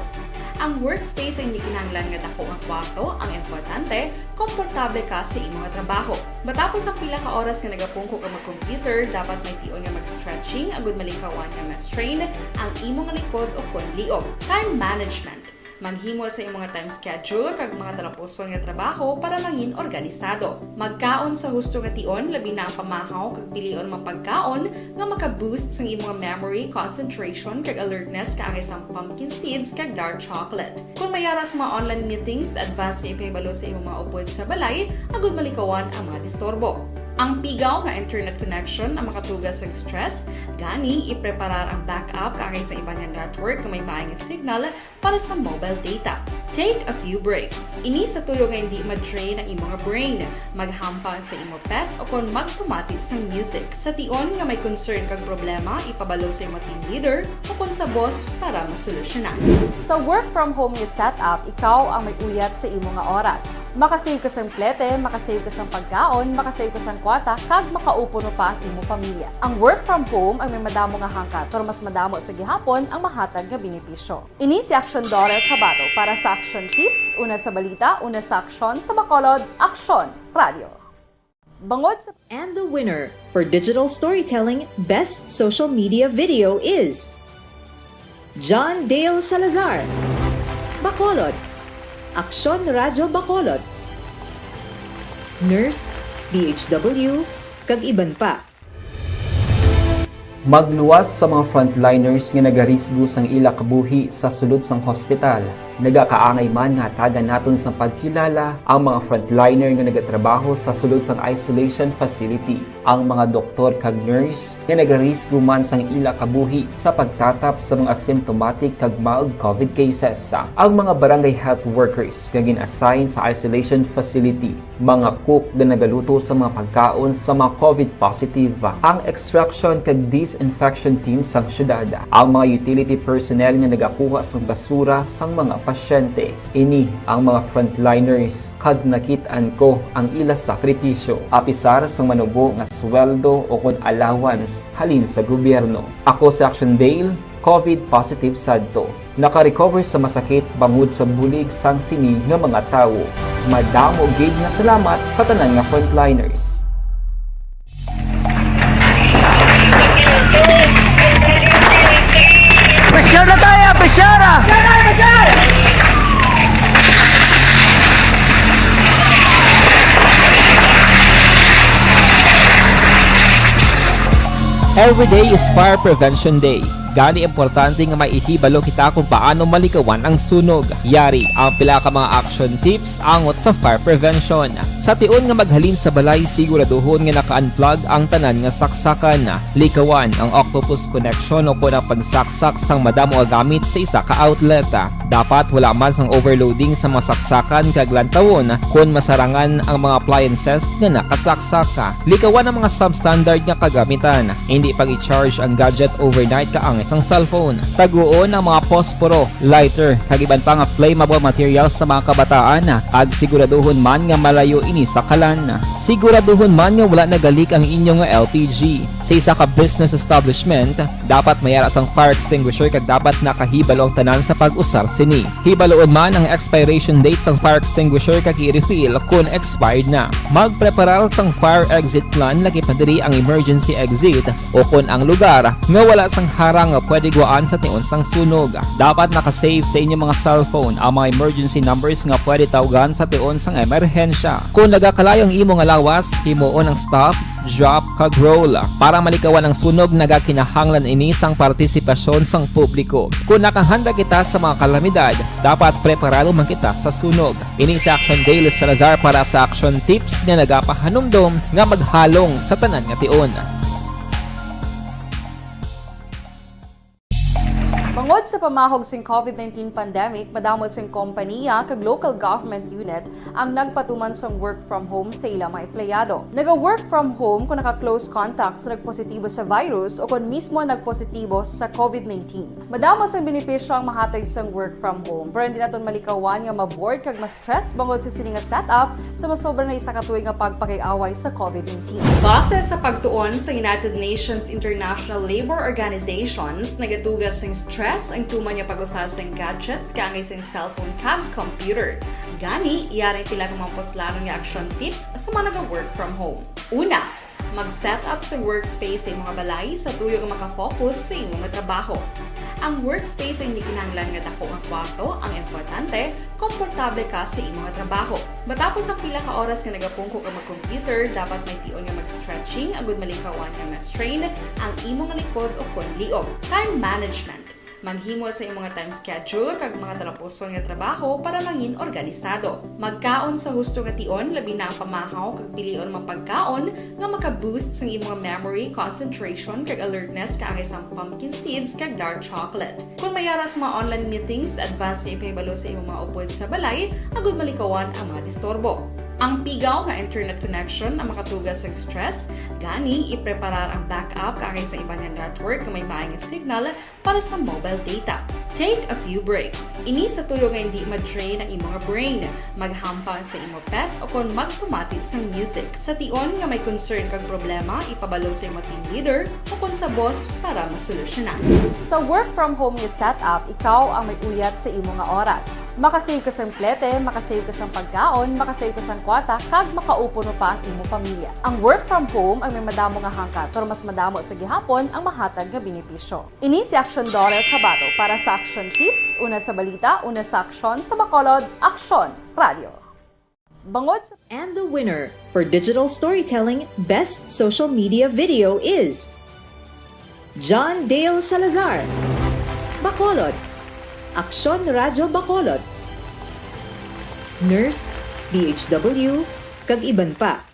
Ang workspace ay hindi kinahanglan nga dako nga kwarto, ang importante, komportable ka sa imong trabaho. Matapos ang pila ka oras nga nagapungko ka mag-computer, dapat may tion nga mag-stretching agud malikawan nga ma-strain ang imong likod o kon liog. Time management. Maghimo sa imong time schedule kag mga talapuson nga trabaho para mangin organisado. Magkaon sa husto nga tion, labi na ang pamahaw kag pilion mga pagkaon nga maka-boost sang imong memory, concentration, kag alertness kaangay sang pumpkin seeds kag dark chocolate. Kung may ara sa mga online meetings, advance nga ipahibalo sa imong mga upod sa balay agud malikawan ang mga disturbo. Ang pigaw nga internet connection ang makatuga sang stress, gani ipreparar ang backup kaangay sa iban nga network nga may maay nga signal para sa mobile data. Take a few breaks. Ini sa tuyo nga hindi ma-drain ang imong brain. Maghampang sa imo pet o kon magpamati sang music. Sa tion nga may concern kag problema, ipabalo sa imo team leader o kon sa boss para masolusyonan. Sa work from home nga setup, ikaw ang may uyat sa imo nga oras. Makasave ka sang plete, makasave ka sang pagkaon, makasave ka sang kwarta, kag makaupo pa ang imo pamilya. Ang work from home ang may madamo nga hangkat, pero mas madamo sa gihapon ang mahatag nga benepisyo. Ini si Action Dora Tabato para sa Action Tips, una sa balita, una sa aksyon sa Bacolod, Aksyon Radio. Bangod sa And the winner for digital storytelling best social media video is John Dale Salazar, Bacolod, Aksyon Radyo Bacolod, nurse, B H W, kag iban pa. Magluwas sa mga frontliners nga nagarisgo sang ila kabuhi sa sulod sang hospital. Nagakaangay man nga hatagan naton sang pagkilala ang mga frontliner nga nagatrabaho sa sulod sang isolation facility, ang mga doktor kag nurse nga nagarisgo man sang ila kabuhi sa pagtatap sa mga asymptomatic kag mild COVID cases, ang mga barangay health workers nga gin-assign sa isolation facility, mga cook nga nagaluto sa mga pagkaon sa mga COVID positive, ang extraction kag disinfection team sang syudad, ang mga utility personnel nga nagakuha sang basura sang mga pasyente. Ini ang mga frontliners, kag nakit-an ko ang ila sakripisyo, apisar sang manubo nga sweldo o kon allowance halin sa gobyerno. Ako si Action Dale, COVID positive sadto. Naka-recover sa masakit bangod sa bulig sang sini nga mga tawo. Madamo gid nga salamat sa tanan nga frontliners. Pressure na tayo! Pressure! Every day is Fire Prevention Day. Gani, importante nga may ihibalo kita kung paano malikawan ang sunog. Yari ang pila ka mga action tips angot sa fire prevention. Sa tion nga maghalin sa balay, siguraduhon nga naka-unplug ang tanan nga saksakan. Likawan ang octopus connection o kon ang pagsaksak sang madamo nga gamit sa isa ka outlet. Dapat wala man sang overloading sa mga saksakan kag lantawon kon masarangan ang mga appliances nga nakasaksak. Likawan ang mga substandard nga kagamitan. Hindi pag-i-charge ang gadget overnight kaangay sang cellphone. Taguon ang mga posporo, lighter, kag iban pa nga flammable materials sa mga kabataan, kag siguraduhon man nga malayo ini sa kalan. Siguraduhon man nga wala nagalik ang inyo nga L P G. Sa isa ka business establishment, dapat may ara sang fire extinguisher kag dapat nakahibalo ang tanan sa pag-usar sini. Hibaloon man ang expiration date sang fire extinguisher kag i-refill kon expired na. Magpreparar sang fire exit plan, lakip na diri ang emergency exit o kon ang lugar nga wala sang harang pwede gwaan sa tion sang sunog. Dapat naka-save sa inyong mga cellphone ang mga emergency numbers nga pwede tawgan sa tion sang emerhensya. Kung nagakalayo ang imo nga lawas, himuon ang stop, drop, kag roll. Para malikawan ang sunog, nagakinahanglan ini sang partisipasyon sang publiko. Kung nakahanda kita sa mga kalamidad, dapat preparado man kita sa sunog. Ini si Action Dale Salazar para sa Action Tips nga nagapahanumdom nga maghalong sa tanan nga tion. Bangod sa pamahog sing COVID nineteen pandemic, madamo sing kompaniya kag local government unit ang nagpatuman sang work from home sa ila mga empleyado. Naga-work from home kung naka-close contact sa nagpositibo sa virus o kon mismo nagpositibo sa COVID nineteen. Madamo sang benepisyo ang mahatag sang work from home, pero hindi naton malikawan nga ma-bored kag ma-stress bangod sa sini nga setup sa masobra na isa ka tuig nga pagpakig-away sa COVID nineteen. Base sa pagtuon sa United Nations International Labour Organizations, nagatuga sing stress ang tuman nga pag-usa sing gadgets kaangay sing cellphone kag computer. Gani, yari pila ka mga puslanon nga action tips sa mga naga-work from home. Una, mag-set up sa workspace sa imong balay sa tuyo nga makafocus sa imo nga trabaho. Ang workspace ay hindi kinahanglan nga dako nga kwarto, ang importante, komportable ka sa imo nga trabaho. Matapos ang pila ka oras nga nagapungko ka mag-computer, dapat may tion nga mag-stretching agud malikawan nga ma-strain ang imo nga likod o kon liog. Time management. Maghimo sa imong nga time schedule kag mga talapuson nga trabaho para mangin organisado. Magkaon sa husto nga tion, labi na ang pamahaw kag pilion mga pagkaon nga maka-boost sang imong memory, concentration, kag alertness kaangay sang pumpkin seeds kag dark chocolate. Kung may ara sa mga online meetings, advance nga ipahibalo sa imong mga upod sa balay agud malikawan ang mga disturbo. Ang pigaw nga internet connection ang makatuga sa stress, gani ipreparar ang backup kaangay sa iban nga network nga may maay nga signal para sa mobile data. Take a few breaks. Ini sa tuyo nga hindi ma-drain ang imo nga brain. Maghampang sa imo pet o kon magpamati sang music. Sa tion nga may concern kag problema, ipabalo sa imo team leader o kon sa boss para masolusyonan. Sa work from home nga setup, ikaw ang may uyat sa imo nga oras. Makasave ka sang plete, makasave ka sang pagkaon, makasave ka sang kwarta, kag makaupo pa ang imo pamilya. Ang work from home ang may madamo nga hangkat, pero mas madamo sa gihapon ang mahatag nga benepisyo. Ini si Action Dorel Cabato para sa Action Tips, una sa balita, una sa aksyon, sa Bacolod, Aksyon Radio. Bangod sa And the winner for digital storytelling best social media video is John Dale Salazar, Bacolod, Aksyon Radyo Bacolod, Nurse, D H W, kag iban pa.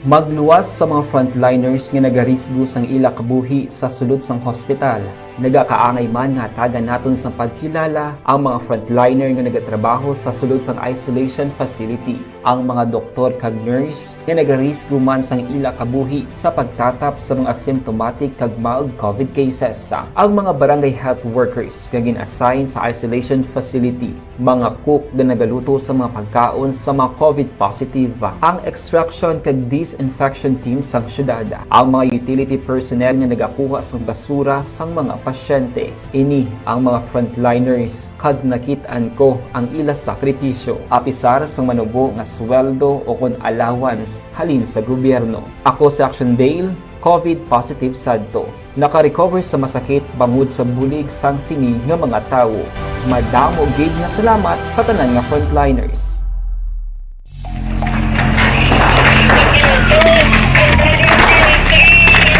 Magluwas sa mga frontliners nga nagarisgo sang ila kabuhi sa sulod sang hospital. Nagakaangay man nga hatagan naton sang pagkilala ang mga frontliner nga nagatrabaho sa sulod sang isolation facility, ang mga doktor kag nurse nga nagarisgo man sang ila kabuhi sa pagtatap sa mga asymptomatic kag mild COVID cases, ang mga barangay health workers nga gin-assign sa isolation facility, mga cook nga nagaluto sa mga pagkaon sa mga COVID positive, ang extraction kag disinfection team sang syudad, ang mga utility personnel nga nagakuha sang basura sang mga pasyente. Ini ang mga frontliners, kag nakit-an ko ang ila sakripisyo, apisar sang manubo nga sweldo o kon allowance halin sa gobyerno. Ako si Action Dale, COVID positive sadto. Naka-recover sa masakit bangod sa bulig sang sini nga mga tawo. Madamo gid nga salamat sa tanan nga frontliners.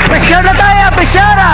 Pressure na tayo, pressure na!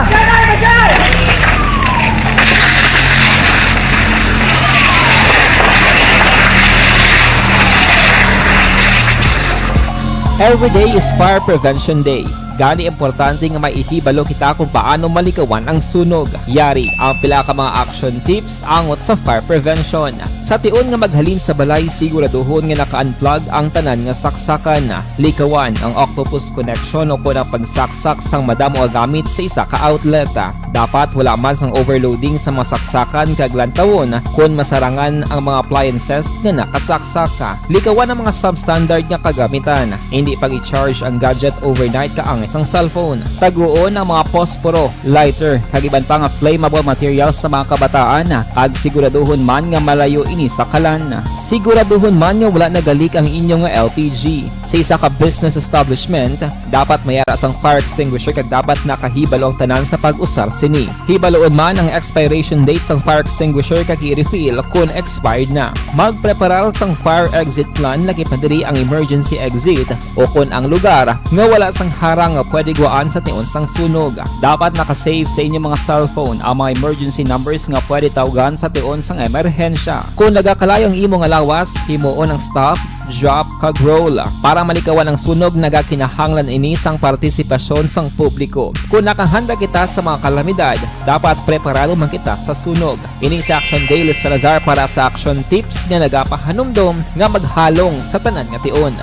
Every day is Fire Prevention Day. Gani, importante nga may ihibalo kita kung paano malikawan ang sunog. Yari ang pila ka mga action tips angot sa fire prevention. Sa tion nga maghalin sa balay, siguraduhon nga naka-unplug ang tanan nga saksakan. Likawan ang octopus connection o kon ang pagsaksak sang madamo nga gamit sa isa ka outlet. Dapat wala man sang overloading sa mga saksakan kag lantawon kon masarangan ang mga appliances nga nakasaksak. Likawan ang mga substandard nga kagamitan. Hindi pag-i-charge ang gadget overnight kaang Isang cellphone. Taguon ang mga posporo, lighter, kag iban pa nga flammable materials sa mga kabataan, kag siguraduhon man nga malayo ini sa kalan. Siguraduhon man nga wala nagalik ang inyo nga L P G. Sa isa ka business establishment, dapat may ara sang fire extinguisher kag dapat nakahibalo ang tanan sa pag-usar sini. Hibaluon man ang expiration date sang fire extinguisher kag i-refill kon expired na. Magpreparar sang fire exit plan, labi pa diri ang emergency exit, o kon ang lugar nga wala sang harang nga pwede guwaan sa tion sang sunog. Dapat naka-save sa inyo mga cellphone ang mga emergency numbers nga pwede tawgan sa tion sang emerhensya. Kon nagakalayo ang imo nga lawas, himuon ang stop, drop, kag roll. Para malikawan ang sunog, nagakinahanglan ini sang partisipasyon sang publiko. Kon nakahanda kita sa mga kalamidad, dapat preparado man kita sa sunog. Ini si Action Dale Salazar para sa Action Tips nga nagapahanumdom nga maghalong sa tanan nga tion.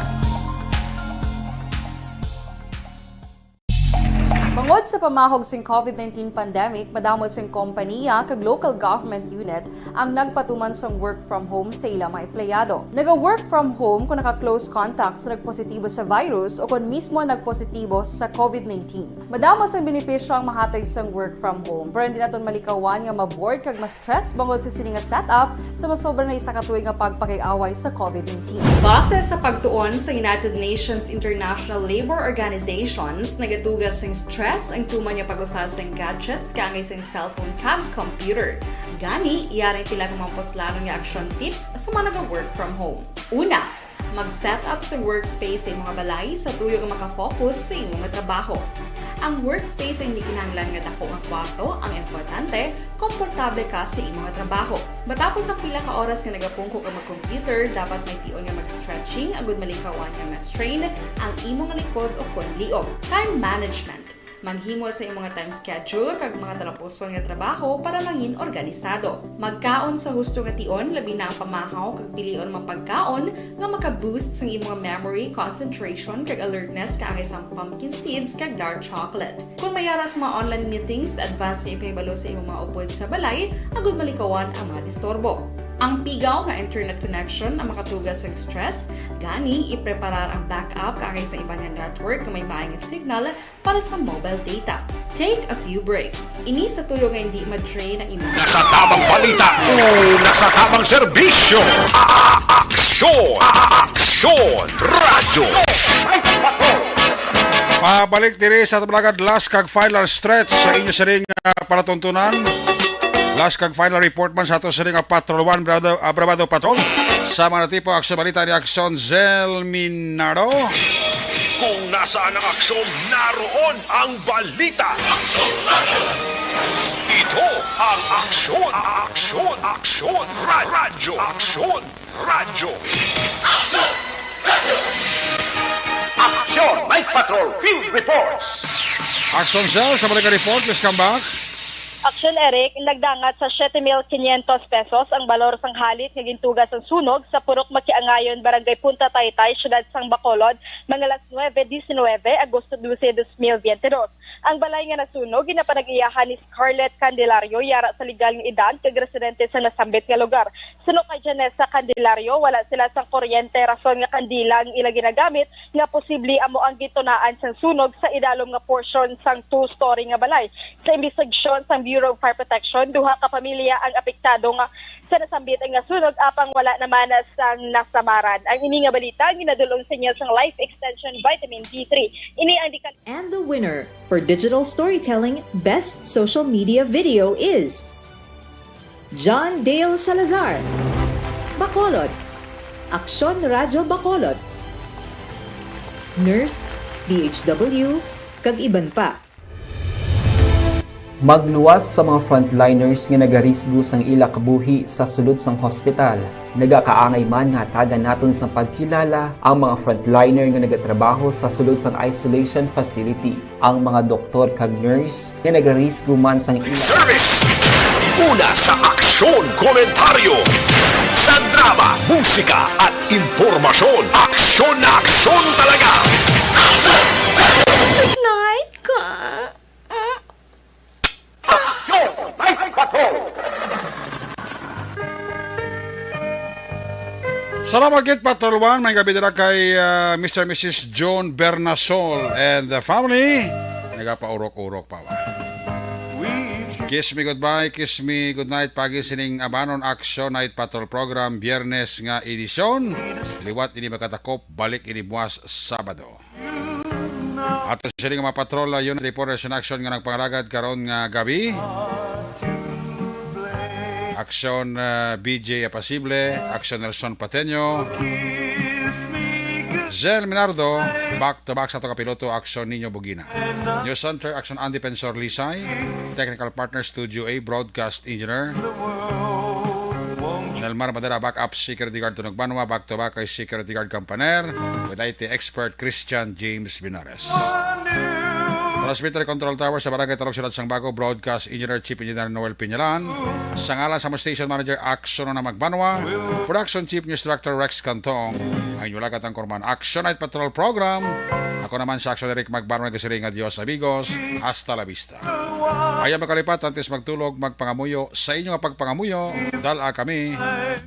Bangod sa pamahog sing covid nineteen pandemic, madamo sing kompaniya kag local government unit ang nagpatuman sang work from home sa ila mga empleyado. Naga-work from home kung naka-close contact sa nagpositibo sa virus o kon mismo nagpositibo sa covid nineteen. Madamo sang benepisyo ang mahatag sang work from home, pero hindi naton malikawan nga ma-bored kag ma-stress bangod sa sini nga setup sa masobra na isa ka tuig nga pagpakig-away sa covid nineteen. Base sa pagtuon sa United Nations International Labour Organizations, nagatuga sing stress ang tuman nga pag-usa sing gadgets kaangay sing cellphone kag computer. Gani, yari pila ka mga puslanon nga action tips sa mga naga-work from home. Una, mag-set up sa workspace sa imong balay sa tuyo nga maka-focus sa imo nga trabaho. Ang workspace ay hindi kinahanglan nga dako nga kwarto, ang importante, komportable ka sa imo nga trabaho. Matapos ang pila ka oras nga nagapungko ka mag-computer, dapat may tion nga mag-stretching agud malikawan nga ma-strain ang imo nga likod o kon liog. Time management. Maghimo sa imong nga time schedule kag mga talapuson nga trabaho para mangin organisado. Magkaon sa husto nga tion, labi na ang pamahaw, kag pilion ang mga pagkaon nga maka-boost sang imong memory, concentration, kag alertness, kaangay sang pumpkin seeds kag dark chocolate. Kung may ara sa mga online meetings, advance nga ipahibalo sa imong mga upod sa balay agud malikawan ang mga disturbo. Ang pigaw nga internet connection ang makatuga sa stress, gani ipreparar ang backup kaangay sa iban nga network nga may maay nga signal para sa mobile data. Take a few breaks. Ini sa tuyo nga hindi ma-drain ang imo. Nasa tamang balita o nasa tamang serbisyo. A-, aksyon. A-, aksyon. Radyo. Pabalik diri sa tablagan, last kag final stretch sa inyo sining, ah, palatuntunan. Last kag final report man sa ato sining, ah, Patrol One, Brado, ah, Brabado Patrol. Sa mga tipo, aksyon balita ni Aksyon Zel Minaro. Kung nasaan ang aksyon, naroon ang balita. Ito ang Aksyon, Aksyon, Aksyon, Ra-, Radyo, Aksyon, Radyo. Aksyon, Night Patrol, Field Reports. Aksyon Cell, sa balik nga report, please come back. Aksyon, Eric, nagdangat sa siete mil quinientos pesos ang balor sang halit nga gintuga sang sunog sa Purok Makiangayon, Barangay Punta Taytay, Siyudad sang Bacolod, mga alas nuebe diecinuebe, Agosto dose, dos mil veinte dos. Ang balay nga nasunog ginapanag-iyahan ni Scarlett Candelario, yara sa legal nga edad, kag residente sa nasambit nga lugar. Suno kay Janessa Candelario, wala sila sang kuryente, rason nga kandila ang ila ginagamit, nga posible amo ang gitunaan sang sunog sa idalom nga portion sang two-story nga balay. Sa imbestigasyon sang Bureau of Fire Protection, duha ka pamilya ang apektado nga sa nasambit nga sunog, apang wala naman sang nasamaran. Ang ini nga balita ginadul-ong sa inyo sang Life Extension Vitamin D three. Ini ang dikal- And the winner for digital storytelling best social media video is John Dale Salazar, Bacolod, Aksyon Radyo Bacolod, nurse, B H W, kag iban pa. Magluwas sa mga frontliners nga nagarisgo sang ila kabuhi sa sulod sang hospital. Nagakaangay man nga hatagan naton sang pagkilala ang mga frontliner nga nagatrabaho sa sulod sang isolation facility, ang mga doktor kag nurse nga nagarisgo man sang ila service. Una sa aksyon, komentaryo, sa drama, musika, at impormasyon. Aksyon na aksyon talaga! Night ka. Aksyon! Night Patrol! Salamat gid, Patrol One. May gabi dira kay, ah, Mister Missus John Bernasol and the family. Nagapaurok-urok pa ba? Kiss me goodbye, kiss me goodnight. Pagi sining Abanon Action Night Patrol Program, Biyernes nga edisyon. Liwat ini makatakop, balik ini buwas Sabado. Ato sini nga mga patrol, uh, unit reporters in action nga nagpangalagad karon nga gabi. Action, uh, B J Apasible, Action Nelson Pateño, Zel Minardo, back to back sa ato kapiloto, Action Nino Bugina. News Center, Action Andy Pensor Lisay, Technical Partner, Studio A, Broadcast Engineer, Nelmar Madera, backup Security Guard Tunog Banwa, back to back kay Security Guard Campaner, with I T expert Christian James Binares. Transmitter Control Tower sa Barangay Talog, Siyudad sang Bago, Broadcast Engineer, Chief Engineer Noel Piñalan. Sa ngalan sa among Station Manager, Action na Magbanwa, Production Chief News Director Rex Cantong, ang inyong lagat ang kurman Action Night Patrol Program. Ako naman sa Action Eric Magbanwa, nagasiring nga Dios amigos, hasta la vista. Ayaw makalipat, antes magtulog, magpangamuyo. Sa inyo nga pagpangamuyo, dal-a kami,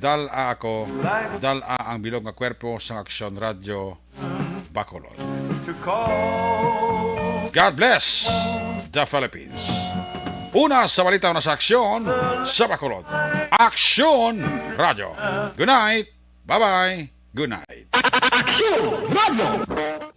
dal-a ako, dal-a ang bilog nga kwerpo sang Aksyon Radyo Bacolod. God bless the Philippines. Una sa balita, una sa aksyon sa Bacolod. Aksyon Radyo. Good night. Bye-bye. Good night. Aksyon Radyo.